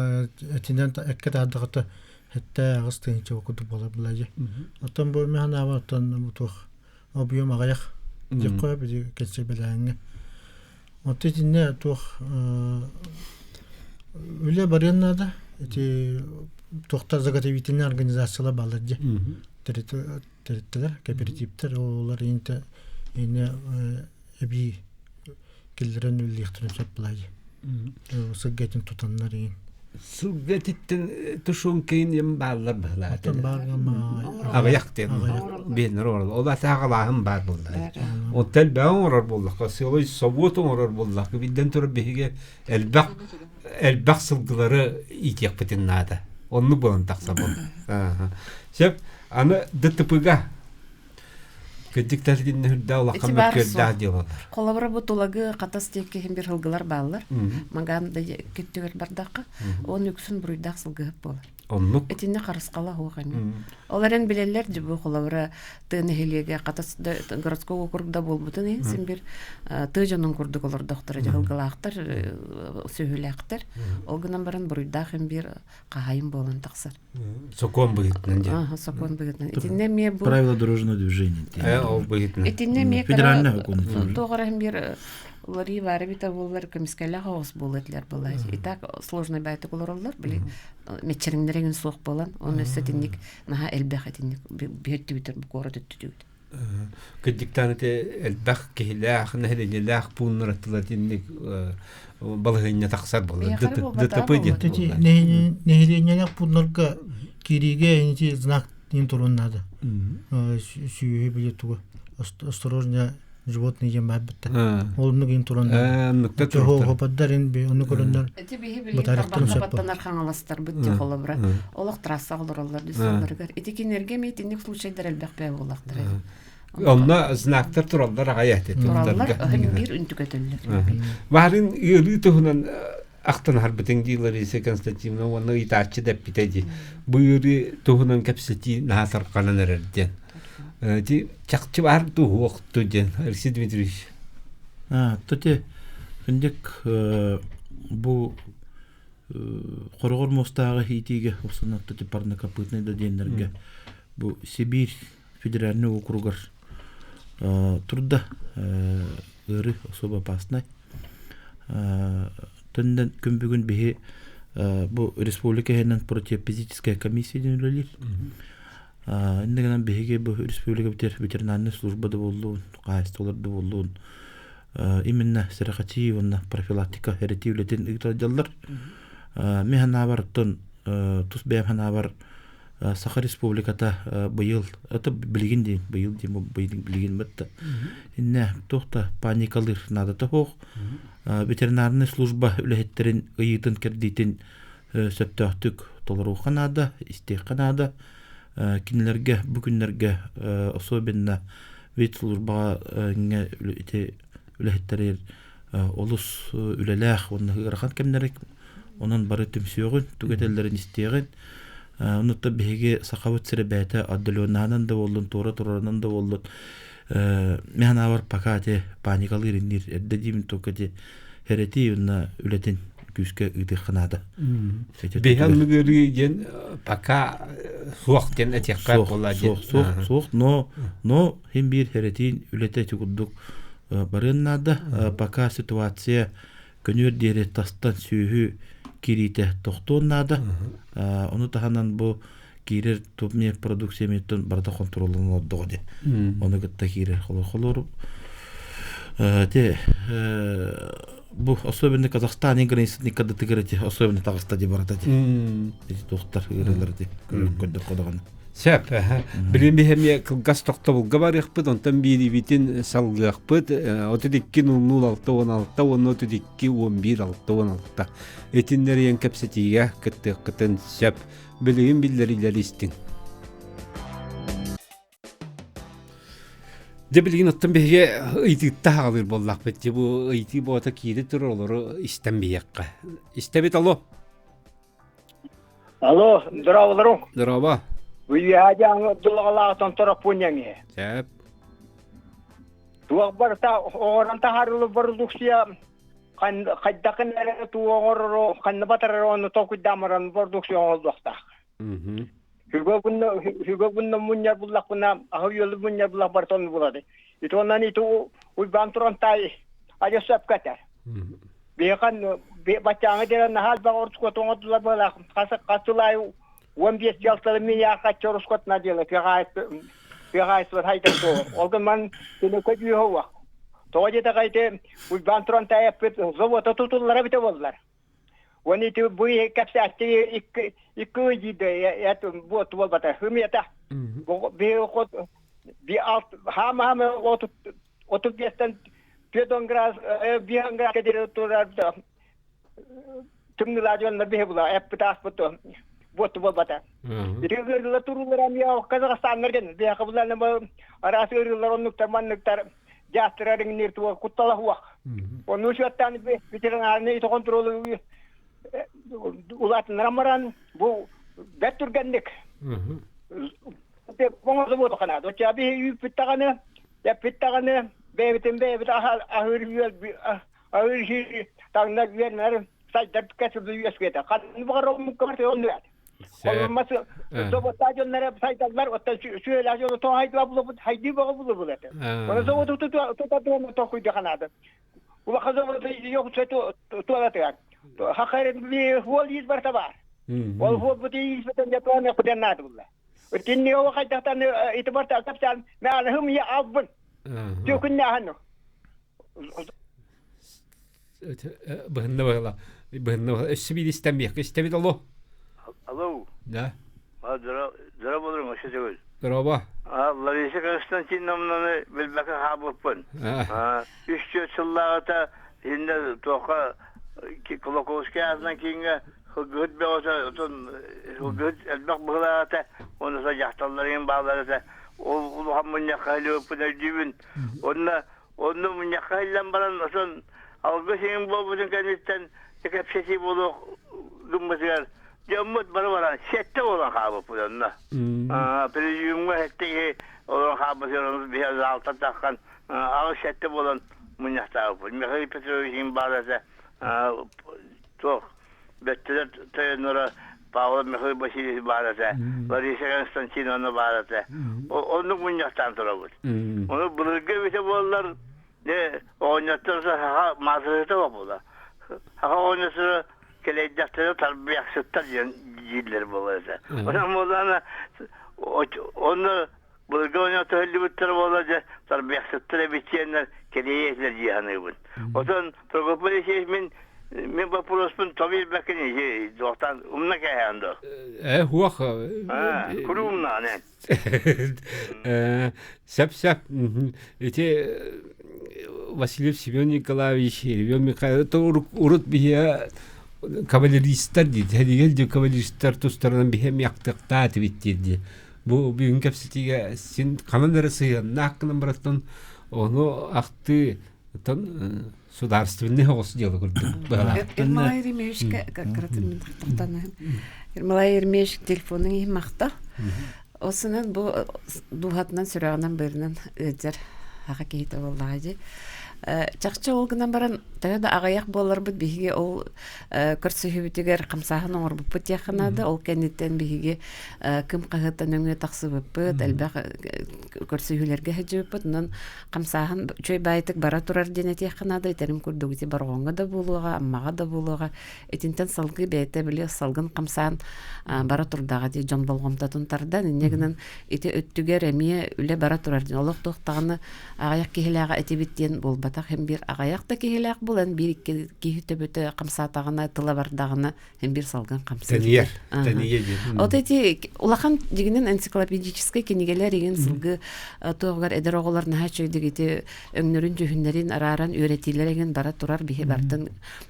этинэн эккэ таардахата сэттэ аҕыс тыһыынча курдук буолар былаадьы оттон бу мин санаабар оттон туох объем аҕыйах диэххэ били кэнсиэрбэлээҥҥэ оттон итиннэ туох үлэ барыан наада ити туохтар заготовительнай организациялар бааллар дии тэрилтэлэр кооперативтэр олор интэ инне эбии киллэрэн үлэлиэхтэрин сөп былаайы. Сылгы этин тутаннар иин. Сылгы этиттэн тушенкайын ем бааллар быһылаат. Аҕыйах диэн биэннэр оҥороллор. Ол атааҕалааһын баар буолла. Оттон элбэҕи оҥорор буоллахха, сыалай собуот оҥорор буоллахха, биллэн турар биһиги элбэх элбэх сылгылары иитиэхпитин наада. Оннук буолан тахса буолла. Сөп. Аны ДТП-га Кырдьык тэлгиннэ үрдээх улахан мөккүөрдээх дьыалалар. Холобура бу тулагы хатас диэки иһин бир сылгылар бааллар. Магаан да күттүгэр бардахха, он үксүн буруйдаах сылгыһыт буолар. Оннук. Итиннэ харысхала суох эми. Ол эрэн билэллэр дьэ бу холобура тыа нэһилиэгэ хатас да городской округ да буолбутун иһин син бир тыа дьонун курдук олордохторо дьаһалгалаахтар, сүһүлээхтэр. Ол гынан баран буруйдаах им бир хаһайын буолан тахсар. Сокуон быһыытынан дьэ. Ага, сокуон быһыытынан. Итиннэ эмиэ бу Правила дорожного движения. Ол быһыытынан. Итиннэ эмиэ Федеральный сокуон. Туох эрэ бир уларыы баара эбитэ буоллар көмүскэлээх оҕус буолуо этилэр буолла. И так сложный баайтык олороллор, били меччэриҥнэр эҥин суох буолан, оны өссө итинник наһаа элбэх итинник биһэттибитер бу куорат өттүтүбүт. Кырдьыктаан ити элбэх киһилээх, нэһилиэнньэлээх пууннар аттылар итинник балаһыанньа тахсар буолла. ДТП диэн буолла. Нэһилиэнньэлээх пууннарга киириигэ ити знак диэн туруон наада. Сүөһү били тугу осторожно животные диэн баар битта. Ол оннук ин туран хопаддар ин ону көрөннөр Ити биһи билигин тарбахха баттанар хаҥаластарбыт дии холобура. Олох трассаҕа олороллор десалларыгар. Ити кинилэргэ эмиэ итинник случайдар элбэх бээ буоллахтара. Онно знактар тураллар аҕай этэ. Тураллар, биир үнтүкөтөллөр. Баарын ыарыы туһунан ахтан аһарбытыҥ дии Лариса Константиновна уонна ыйытааччы да эппитэ дии. Бу ыарыы туһунан кэпсэтии наһаа тарҕанан эрэр диэн. Ити чахчы баар дуу диэн Алексей Дмитриевич. Тоте күндүк бу хороҕор муостааҕы иитиигэ устанатта парнокопытный да диэннэргэ бу Сибиир федеральный округар турда ыары особо опасный төннөн күн бүгүн биһи бу республика иһинэн противофизическая комиссия диэн үлэлиир Иннэ гынан биһиги бу республика ветеринарнай служба да буоллун, хаһаайыстыбалар да буоллун, именно сэрэхэчии уонна профилактика эрэтии үлэтин ыыталдьаллар. Мин санаабар, оттон тус бэйэм санаабар, Саха Республиката быйыл, это билигин диин, быйыл диин, билигин бытта. Инне туох да паникалыыр наадата суох. Ветеринарнай служба үлэһиттерин ыйыытын кэрдиитин сөптөөхтүк толоруохха наада, истиэххэ наада. Кинилэргэ бу күннэргэ особенно ветслужбаҕа ити үлэһиттэри олус үлэлээх уонна ыарахан кэмнэри онон бары түмсүөҕүн, тугу этэллэрин истиэҕин. Онуттан биһиги сахабыт сирэ бэйэтэ отдаленнаһынан да буоллун, туора турарынан да буоллун, мин санаабар пока ити паникалыыр инниир эрдэ диибин только ити хэрэтии уонна үлэтин күүскэ ыытыахха наада. Биһи оннук диэн пока суох диэн этиэххэ буолла диэн. Суох, суох, суох, но но хин биир хэрэтиин үлэтэ ити курдук барыан наада. Пока ситуация көнүөр диэри тастан сүөһү киириитэ тохтуон наада. Ону таһынан бу киирэр тупмия продукция миттэн барыта хонтуруолланан олордоҕо дии. Ону кытта киирэр холор те бу особенно Казахстан границаны кадатыгар эти особенно таҕыста ди барата ди. Эти туохтар ыарыылар ди көрдөх ходаҕаны. Сөп. Билин биһэмиэ кылгас тохтобулга барыахпыт, онтон биирибитин салгыахпыт. 32 00 6 16 уонна 32 11 6 16. Итиннэрийэн кэпсэтиигэ кыттыаххытын сөп. Билигин биллэрилэр истиҥ. Дьэ билигин оттон биһиги ыйытыытта хаалыыр буоллахпыт. Дьэ бу ыйытыы буота киири турар олору истэн биһиэххэ. Истэбит алло. Алло, здраволору. Здорово. Уйаадьаҥ дулаҕалаахтан тороппуньаҥы. Сөп. Туох барыта оҥорон таһаарылы бородукция хайдахын эрэ туу оҥороро ханна батарар ону толкуйдаамаран бородукция оҥоллуохтаах. Хүгө гунна хүгө гунна мунньар буллахпына аһы үөлү мунньар буллах барытын булады. Ити оннан ити уйбаан туран тай адьас сөпкө этэр. Биһиэхэ баччааҥы диэн наһаа элбэх орускуот оҥордулар быһалаах. Хас хас сыл аайы 15 дьалталы миэхэ орускуот надела тыаҕаайсыбат хайдах суоҕу. Ол гынан түнөкө дьүүһэ уох. Тоҕо диэтэхэ ити Уйбаан туран таайаппыт завода тутуллара битэ буоллар. Уонна ити бу кэпсээччи икки икки ый диирдэ эт буоту буолбата. Хымията. Би хот би алт хаама хаама 35-тен 4 градус 5 градус кедире турар тымныылаа дьоннор биһи була эппит ааспыт буоту буолбата. Ити ыарыылар туруулар эмиэ Казахстаннар гэн биһиэхэ булан араас ыарыылар оннуктар манныктар дьаастырар иҥниир туох куттала суох. Онну учуоттаан ветеринарный ити контролу улаатыннаран баран бу бэрт түргэнник оҥордубут ханаат. Оччо биһи үүппүт даҕаны, эппит даҕаны бэйэбитин бэйэбит аһыыр үөл аһыыр иһиир таҥнар үөрэнэр сайдар кэсилди үөскүөтэ. Ханны баҕар омукка барыта оннук. Олормас заводта дьоннор сайдаллар, оттон сүөлээх дьону тоҕо хайдыба булубут, хайдыы бөҕө булубут этэ. Оны заводу тута туома токуйда ханаады. Улахан заводу yok туалатыгар. Хахайрын би хуол иис барта бар. Ол хуол бути иис бутен жатуан якутен наады булла. Тинни о хайдахтан ити барта капсан мәалыхым я албын. Төкүн нахану. Быһынна быһыла. Быһынна быһыла. Өссө биир истэн биэххэ истэбит алло. Алло. Да. Здорово болуруҥ өссө төгүл. Здорово. Лариса Константиновнаны билбэккэ хаалбыппын. Үс түөрт сыллааҕыта иннэ туохха Кулаковскай аатынан кииҥҥэ сылгыһыт бөҕөтө отон сылгыһыт элбэх быһыылаах этэ уонна дьахталлар иһин бааллар этэ ол улахан мунньахха илиэппин өйдүүбүн онно Онно мунньахха иһиллэн баран, осон алгыс иҥин буолбутун кэнниттэн кэпсэтии буолуох гыммытыгар дьоммут бары баран сэттэ буолан хаалбыппыт онно. Президиумҥа сэттэ киһи олорон хаалбытыгар ону биһи заалтан таххан аҕыс сэттэ буолан мунньахтаабыппыт. Михаил Петрович иҥин баар этэ туох бөттөлөр тойонноро Павлов Михаил Васильевич баар этэ, Лариса Константиновна баар этэ. Оннук мунньахтаан турабыт. Ону былыргы эбитэ буоллар, дьэ, оҕонньоттор саха маасыһыта буола. Саха оҕонньотторо кэлэйдэхтэрэ тарбыйахсыттар диэн дииллэр буолар этэ. Онон буоллаҕына, онно былыргы оҕонньоттор иһиллибиттэр буолла дьэ, тарбыйахсыттар эбит диэннэр кэлэйэ этилэр дии саныыбын. Отон Прокопий Алексеевич мин Мин боппуруоспун тобиирбэккин ити туохтан умна кээһээн дуо? Э, хуох. Куру умнаан эн. Сөп сөп. Ити Васильев Семен Николаевич, Илья Михайлович урут биһиэ кавалеристар дии, сэлиигэл дии кавалеристар тустарынан биһиэ миактыктаа этибит диир. Бу бүгүн кэпсэтиигэ син ханан эрэ сыһыаннаах гынан бараттан ону ахтыы оттон судаарственный оҕус дьыала курдук быһалаах. Ермолай Еремеевичка кыратын мин тохтоноһум. Ермолай Еремеевич телефонун иһин махтал. Осунан бу дууһатынан сүрэҕинэн быарынан ыалдьар аҕа киһитэ буоллаҕа дии. Чахчы ол гынан баран төһө да аҕыйах буоларбыт биһиги ол көрсүһүүбүтүгэр хамсааһын оҥорбуппут диэххэ наада. Ол кэнниттэн биһиги кым хаһыаттан өҥүө тахсыбыппыт, элбэх көрсүһүүлэргэ сылдьыбыппыт. Онон хамсааһын үчүгэй баайытык бара турар диэн этиэххэ наада. Этэрим курдук ити Борҕоҥҥо да буолуоҕа, Аммаҕа да буолуоҕа. Итинтэн салгыы бэйэтэ били салгын хамсаан бара турдаҕа дии дьон болҕомтотун тардан. Инньэ гынан ити өттүгэр эмиэ үлэ бара турар диэн олох туохтаҕына аҕыйах киһилээҕэ этибит диэн буолбатах. Һин биир аҕыйах да киһилээх булан биир икки киһи төбөтө хамсаатаҕына, тыла бардаҕына һин биир салгын хамсыыр. Тэнийэр. Тэнийэ диэн. Вот эти улахан дьигинэн энциклопедическай кинигэлэр игин сылгы туоҕугар эдэр оҕолор наһаа үчүгэйдик ити өҥнөрүн дьүһүннэрин арааран үөрэтиилэр игин бара турар биһи бартын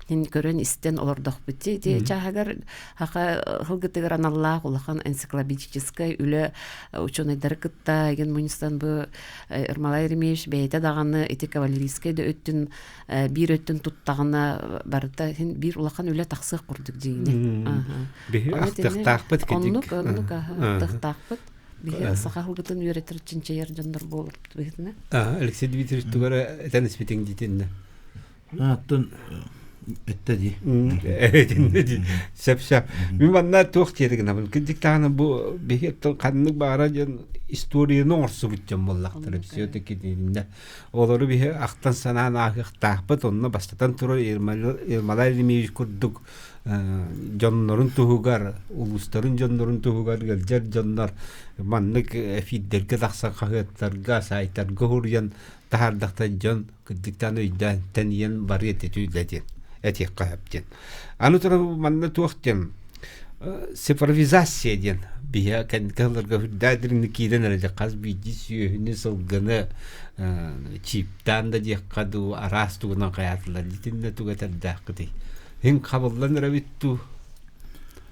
көрөн истэн олордохпут ити чааһыгар хаха хылгытыгар аналлаах улахан энциклопедическай үлэ учуонайдары кытта игин мунньустан бу Ермолай Еремеевич бэйэтэ даҕаны ити кавалерийскай да өттүн биир өттүн туттаҕына барыта син биир улахан үлэ тахсыах курдук дьиҥинэ. Биһи ахтыахтаахпыт Оннук, оннук ахтыахтаахпыт. Биһи саха хылгытын үөрэтэр чинчийэр дьоннор буоларбыт быһыытынан. Алексей Дмитриевич тугара этэн испитиҥ диитиннэ. Аттан эттэ дии. Этиннэ дии. Сөп сөп. Мин манна туох диэри гынабын. Кырдьык даҕаны бу биһи ханнык баара диэн историяны оҥорсубут дьон буоллахтара все-таки диннэ. Олору биһи ахтан санаан ааһыахтаахпыт. Онно бастатан турар Ермолай Еремеевич курдук дьоннорун туһугар, улуустарын дьоннорун туһугар ыалдьар дьоннор маннык эфирдэргэ тахсан хаһыаттарга, сайтарга уһуруйан таһаардахтан дьон кырдьыктаан өйдөөн тэнийэн барыа этэ үлэ диэн этиэххэ сөп диэн. Аны туран манна туох диэн цифровизация диэн биһи кэнники сылларга үрдээх дириҥник киирэн эрэ хас биирдии сүөһүнү сылгыны чиптаан да диэххэ дуу араас тугунан хайаатылар итиннэ тугу этэрдээххитий иһин хабыллан эрэбит дуу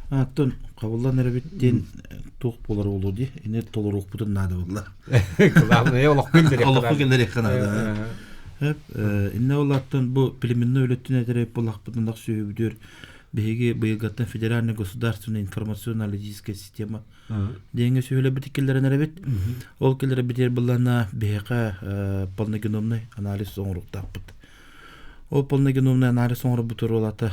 Аттан хабыллан эрэбит диэн туох буолар буолуо дии ини толоруохпутун наада буолла Главное олоххо киллэриэххэ олоххо киллэриэххэ наада инне олаттан бу племенной үлэттин этэрэ буоллахпытын ах сүөһүбүтүөр биһиги быйылгаттан федеральная государственная информационно-аналитическая система диэҥҥэ сүөһүлэрбит киллэрэн эрэбит ол киллэрбитигэр быллана биһиэхэ полногеномный анализ оҥоруохтаахпыт ол полногеномный анализ оҥорбут уолата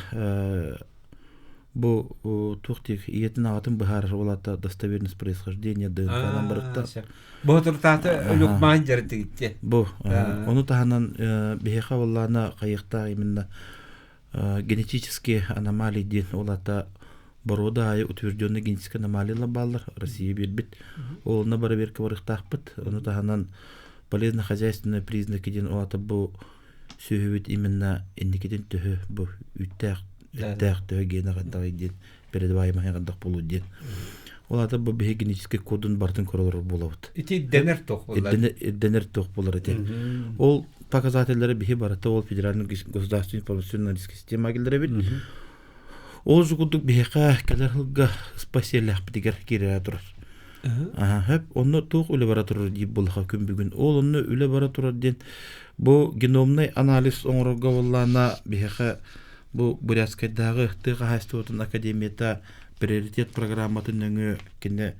Бу туох диэх ийэтин аҕатын быһаарар ол аата достоверность происхождения ДНК-нан барытта. Боотуртааты өлүкмаан дьарытыгытте. Бу ону таһынан биһиэхэ буоллаана хайыахтаах именно генетические аномалии диэн ол аата боруода аайы утвержденный генетические аномалиялар бааллар Россия биэрбит. Ол онно бэрэбиэркэ барыахтаахпыт. Ону таһынан полезно-хозяйственные признаки диэн ол аата бу сүөһүбүт именно инникитин төһө бу үүттээх эттээх төһө гена хайдаҕый диэн передаваемый хайдах буолуо диэн ол аата бу биһи генетический кодун барытын көрөлөр буолабыт ити ирдэнэр туох буолар ирдэнэр туох буолар ити ол показателлери биһи барыта ол федеральный государственный информационно система киллэрэбит ол же курдук биһиэхэ кэлэр сылга спасиэлээхпитигэр киирэ турар Аһа, онно туох үлэ бара турар диир буоллаха күн бүгүн. Ол онно үлэ бара турар диэн бу геномнай анализ оҥорорго буоллаана биһиэхэ бу Бурятскайдааҕы тыа хаһаайыстыбатын академията приоритет программатын нөҥүө кини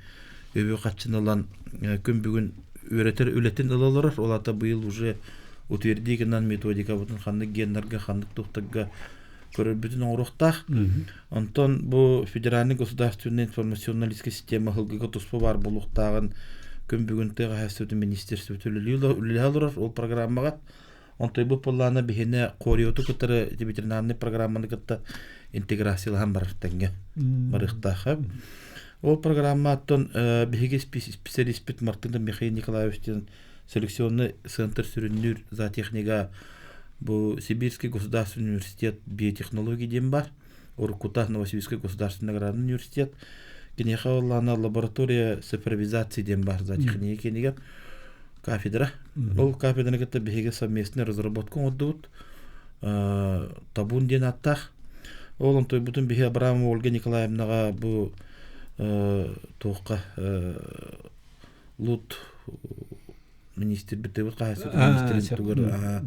үбү хаччын ылан күн бүгүн үөрэтэр үлэтин ыла олорор. Ол аата быйыл уже утвердии гынан методикабытын ханнык геннарга, ханнык туохтарга көрөрбүтүн оҥоруохтаах. Онтон бу федеральный государственный информационно-аналитическая система сылгыга туспа баар буолуохтааҕын күн бүгүн тыа хаһаайыстыбатын министерствота үлэлэһэ олорор ол программаҕа. Онтон бу буоллаҕына биһиэнэ Кориоту кытары ветеринарный программаны кытта интеграциялаһан барар тэҥҥэ барыахтаах. Ол программаттан биһиги специалиспит Мартынов Михаил Николаевич диэн селекционный центр сүрүннүүр зоотехнига Бу Сибирский государственный университет биотехнологии диэн бар. Уруккута Новосибирский государственный аграрный университет. Киниэхэ оллаана лаборатория цифровизации диэн бар зоотехния киинигэр кафедра. Ол кафедраны кытта биһиги совместный разработка оҥордубут. Табун диэн ааттаах. Ол онтойбутун биһи Абрамова Ольга Николаевнаҕа бу туохха Лут министр бит хаһаайыстыбатын министрин тугар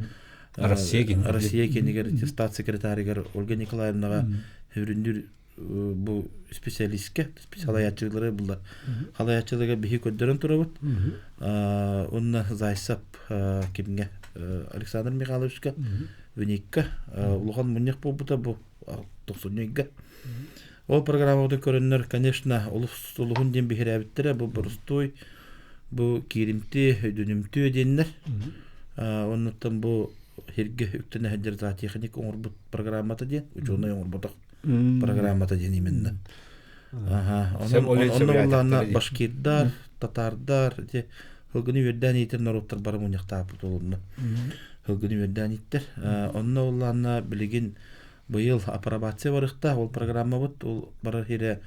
Россия Россия киинигэр статс-секретарыгар Ольга Николаевнаҕа хүрүндүр бу специалистка салайааччылары булла халайааччыларга биһи көрдөрөн турабыт уонна Зайцев кимҥэ Александр Михайловичка Веникка улахан мунньах буолбута бу тохсунньуйга Ол программабытын көрөннөр, конечно, олус улуһун диэн биһирээбиттэрэ бу боростуой, бу кииримтиэ, өйдөнүмтүө диэннэр. Оннуттан бу сиргэ үктэнэ сылдьар зоотехник оҥорбут программата диэн, учуонай оҥорботох программата диэн именно. Аха, онон онно башкирдар, татардар, ити һылгыны үөрдээн иитэр норуоттар бары мунньахтааппыт олунна. Һылгыны үөрдээн ииттэр. Онно улаанна билигин Быйыл апробация барыахтаах ол программабыт ол барар сирэ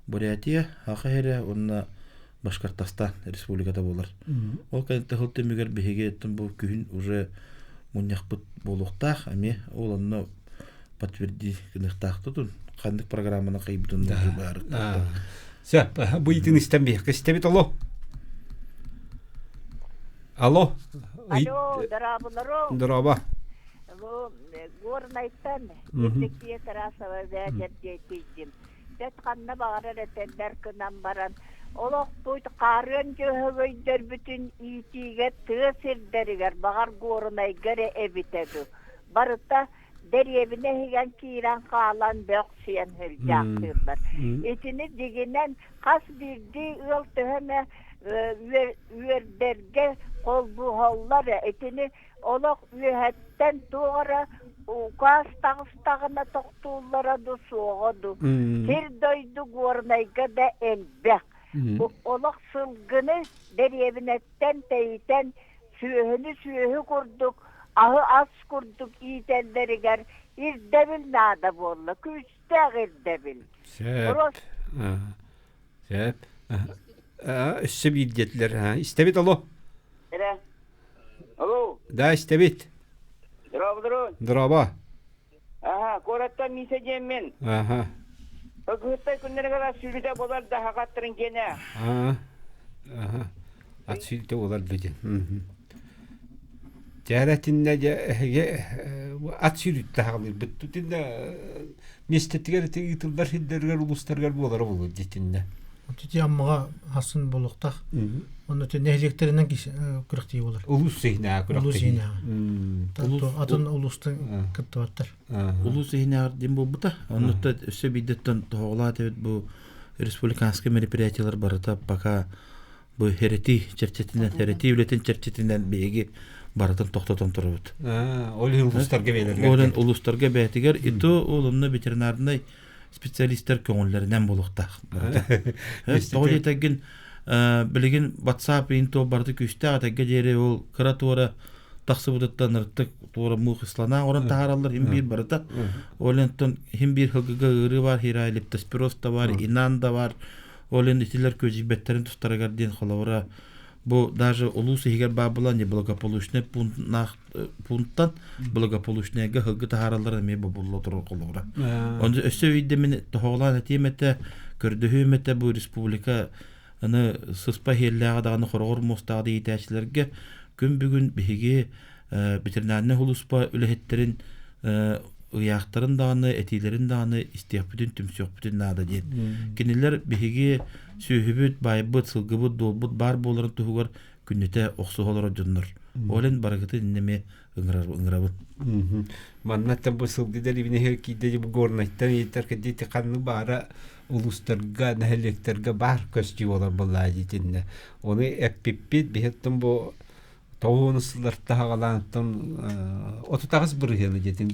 Бурятия, Саха сирэ уонна Башкортостан республиката буолар. Ол кэнниттэн сыл түмүгэр биһиги бу күһүн уже мунньахпыт буолуохтаах эмиэ ол онно подтверди гыныахтаах тутун ханнык программаны кыйбытын баарыктаах. Сөп, бу итин истэн биһиэхэ истэбит алло. Алло. Алло, дорооболору. Дорообо. Бу Горнайтан Евдокия Тарасова бээдэрдиэ тиийдим. Бэт ханна баҕарар этэллэр гынан баран, олохпут хаарыан дьөһөгөйдөрбүтүн иитиигэ тыа сирдэригэр, баҕар Горнайга эрэ эбитэ дуу, барыта дэриэбинэ иһигэн киирэн хаалан бөх сиэн сылдьаахтыыллар. Итини дьигинэн хас биирдии ыал төһө эмэ үөрдэргэ холбуһаллар итини олох үөһэттэн туох эрэ укаас таҕыстаҕына тохтууллара ду суоҕа ду сир дойду Горнайга да элбэх олох сылгыны дэриэбинэттэн тэйитэн сүөһүнү сүөһү курдук аһы ас курдук иитэллэригэр ирдэбил наада буолла күүстээх ирдэбил Сөп. Сөп. Өссө биир диэтилэр. Истэбит алло. Эрэ. Алло. Да, истэбит. Здорово, здорово. Здорово. Аха, куораттан Миисэ диэммин. Аха. Ыгыһыттай күннэригэр сүүрүтэ болар да хахаттарын киэнэ. Аа. Аха. Ат сүүрүтэ болар да диэн. Дьээрэтиннэ дьэ эһиги ат сүүрүттэ хаалырбыт. Тутинна миэстэтигэр ити ыытыллар сирдэригэр улуустарыгар буолара буолуо дитиннэ. Ити Аммаҕа асын буолуохтаах. Онно ити нэһилиэктэринэн күрэхтии буолар. Улуус иһинээҕи күрэхтэһии. Улуус иһинээҕи. Атын улуустан кыттыбаттар. Улуус иһинээҕи диэн буолбута. Оннуттан өссө биирдэттэн тоһоҕолоот эбит бу республиканскай мероприятиелар барыта пока бу хэрэтии чэрчитинэн, хэрэтии үлэтин чэрчитинэн биһиги барытын тохтотон турабыт. Ол иһин улуустарга бэйэлэригэр. Ол иһин улуустарга бэйэтигэр и то ол онно ветеринарнай специалистар көҥүллэринэн буолуохтаах. Тоҕо диэтэргин билигин WhatsApp иин туох барыта күүстээх этэргэ диэри ол кыра туора тахсыбытыттан ыртык туора муох ислана орон таһаараллар хим биир барыта. Ол онтон хим биир хылгыга ыарыы бар, хирай лептоспироз да бар, инан да бар. Ол иһин итилэр күөдьүйбэттэрин тустарыгар диэн холобура бу даже улуус иһигэр баар буолан неблагополучный пунктнаах пунктан благополучныйга һылгы таһаараллар эмиэ бобулла турар холобура. Онно өссө үйдэ мин тоһоҕолоон этиэм этэ, көрдөһүөм этэ бу республика аны сыспа иһиэллээҕи даҕаны хороҕор муостааҕы да иитээччилэргэ күн бүгүн биһиги ветеринарнай улууспа үлэһиттэрин ыйаахтарын даҕаны, этиилэрин даҕаны истиэхпитин, түмсүөхпүтүн наада диэн. Кинилэр биһиги сүөһүбүт, байбыт, сылгыбыт, дуолбут баар буоларын туһугар күннэтэ охсуһа олорор дьоннор. Ол иһин барыгытын иннэ эмиэ ыҥырабын. Маннаттан бу сылгы дэриэбинэһигэр киирдэ бу Горнайтан ыйытар кэдиити ханнык баара улуустарга, нэһилиэктэргэ баар көстүү буолар буоллаа диитиннэ. Ону эппиппит биһиттэн бу тоҕуону сыллар таһаҕалаантан 38 бырыһыаны диэтин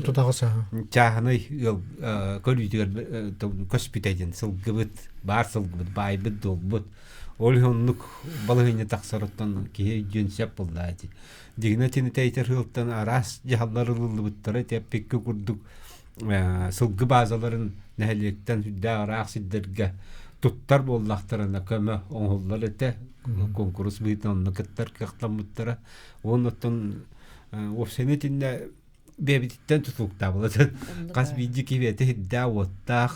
38 чааһынай ыал көрүүтүгэр көспүтэ диэн сылгыбыт баар сылгыбыт баайбыт дуолбут. Ол иһин оннук балаһыанньа тахсар оттон киһи өйдүөн сөп буоллаа ити. Дьиҥинэ итини тэйтэр сылтан араас дьаһаллар ылыллыбыттара ити эппиккэ курдук сылгы баазаларын нэһилиэктэн сүрдээх ыраах сирдэргэ туттар буоллахтарына көмө оҥоһуллар этэ. Куонкурус быһыытынан онно кыттар кыахтаммыттара. Уонна оттон уопсайынан итиннэ бэйэбититтэн тутулуктаабыла хас биирдии киһи бэйэтэ сирдээх-уоттаах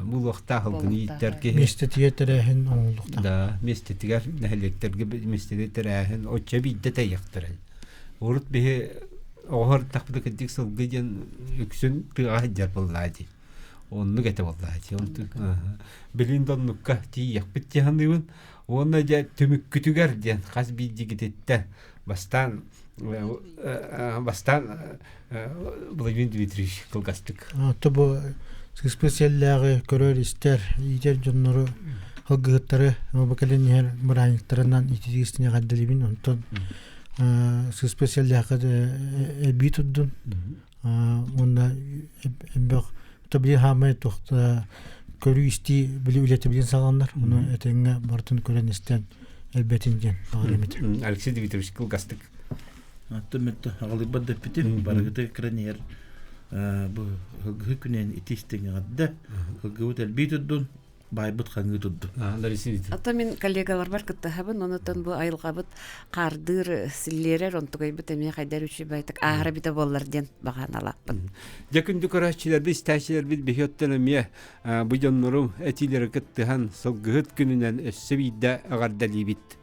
булуохтаах ылгыны ииттэр киһи миэстэтигэр тэрээһин оҥоһуллуохтаах да миэстэтигэр нэһилиэктэргэ миэстэтигэр тэрээһин оччо биирдэ тэйиэхтэрэ урут биһи оҕоһор тахпыта кырдьык сылгы диэн үксүн тыаҕа сылдьар буоллаа дии оннук этэ буоллаа дии билин да оннукка тиийиэхпит дии саныыбын уонна дьэ түмүккүтүгэр диэн хас биирдиигититтэн бастаан бастаан Владимир Дмитриевич кылгастык. То бу сыспыт сэллээҕи көрөр-истэр, иитэр дьоннору алгыһыттары бу кэлин иһэр бырааһынньыктарынан ититиистини эҕэрдэлиибин. Онтон сыспыт сэллээххэ элбии турдун. Уонна элбэх били хаамай туохта көрүү-истии били үлэтэ билин саҕаланар. Ону этэҥҥэ барытын көрөн-истэн элбэтин диэн баҕар эмит. Алексей Дмитриевич кылгастык. Аттым өттө аҕалыйбат дэппитим барыгыты кыран иһэр бу һылгыһы күнэн ити истиҥэҕэрдэ һылгыбыт элбии турдун байбыт хаҥыы турдун. Ото мин коллегаларбар кыттыһабын, онутан бу айылҕабыт хаардыыр силлиэрэр онтугайбыт эмиэ хайдар үчүгэй ааһара битэ буоллар диэн баҕаналааппын. Дьэ күндү көрөөччүлэрбит, истээччилэрбит биһи оттон эмиэ бу дьоннорум этиилэри кыттыһан сылгыһыт күнүнэн өссө биирдэ эҕэрдэлиибит.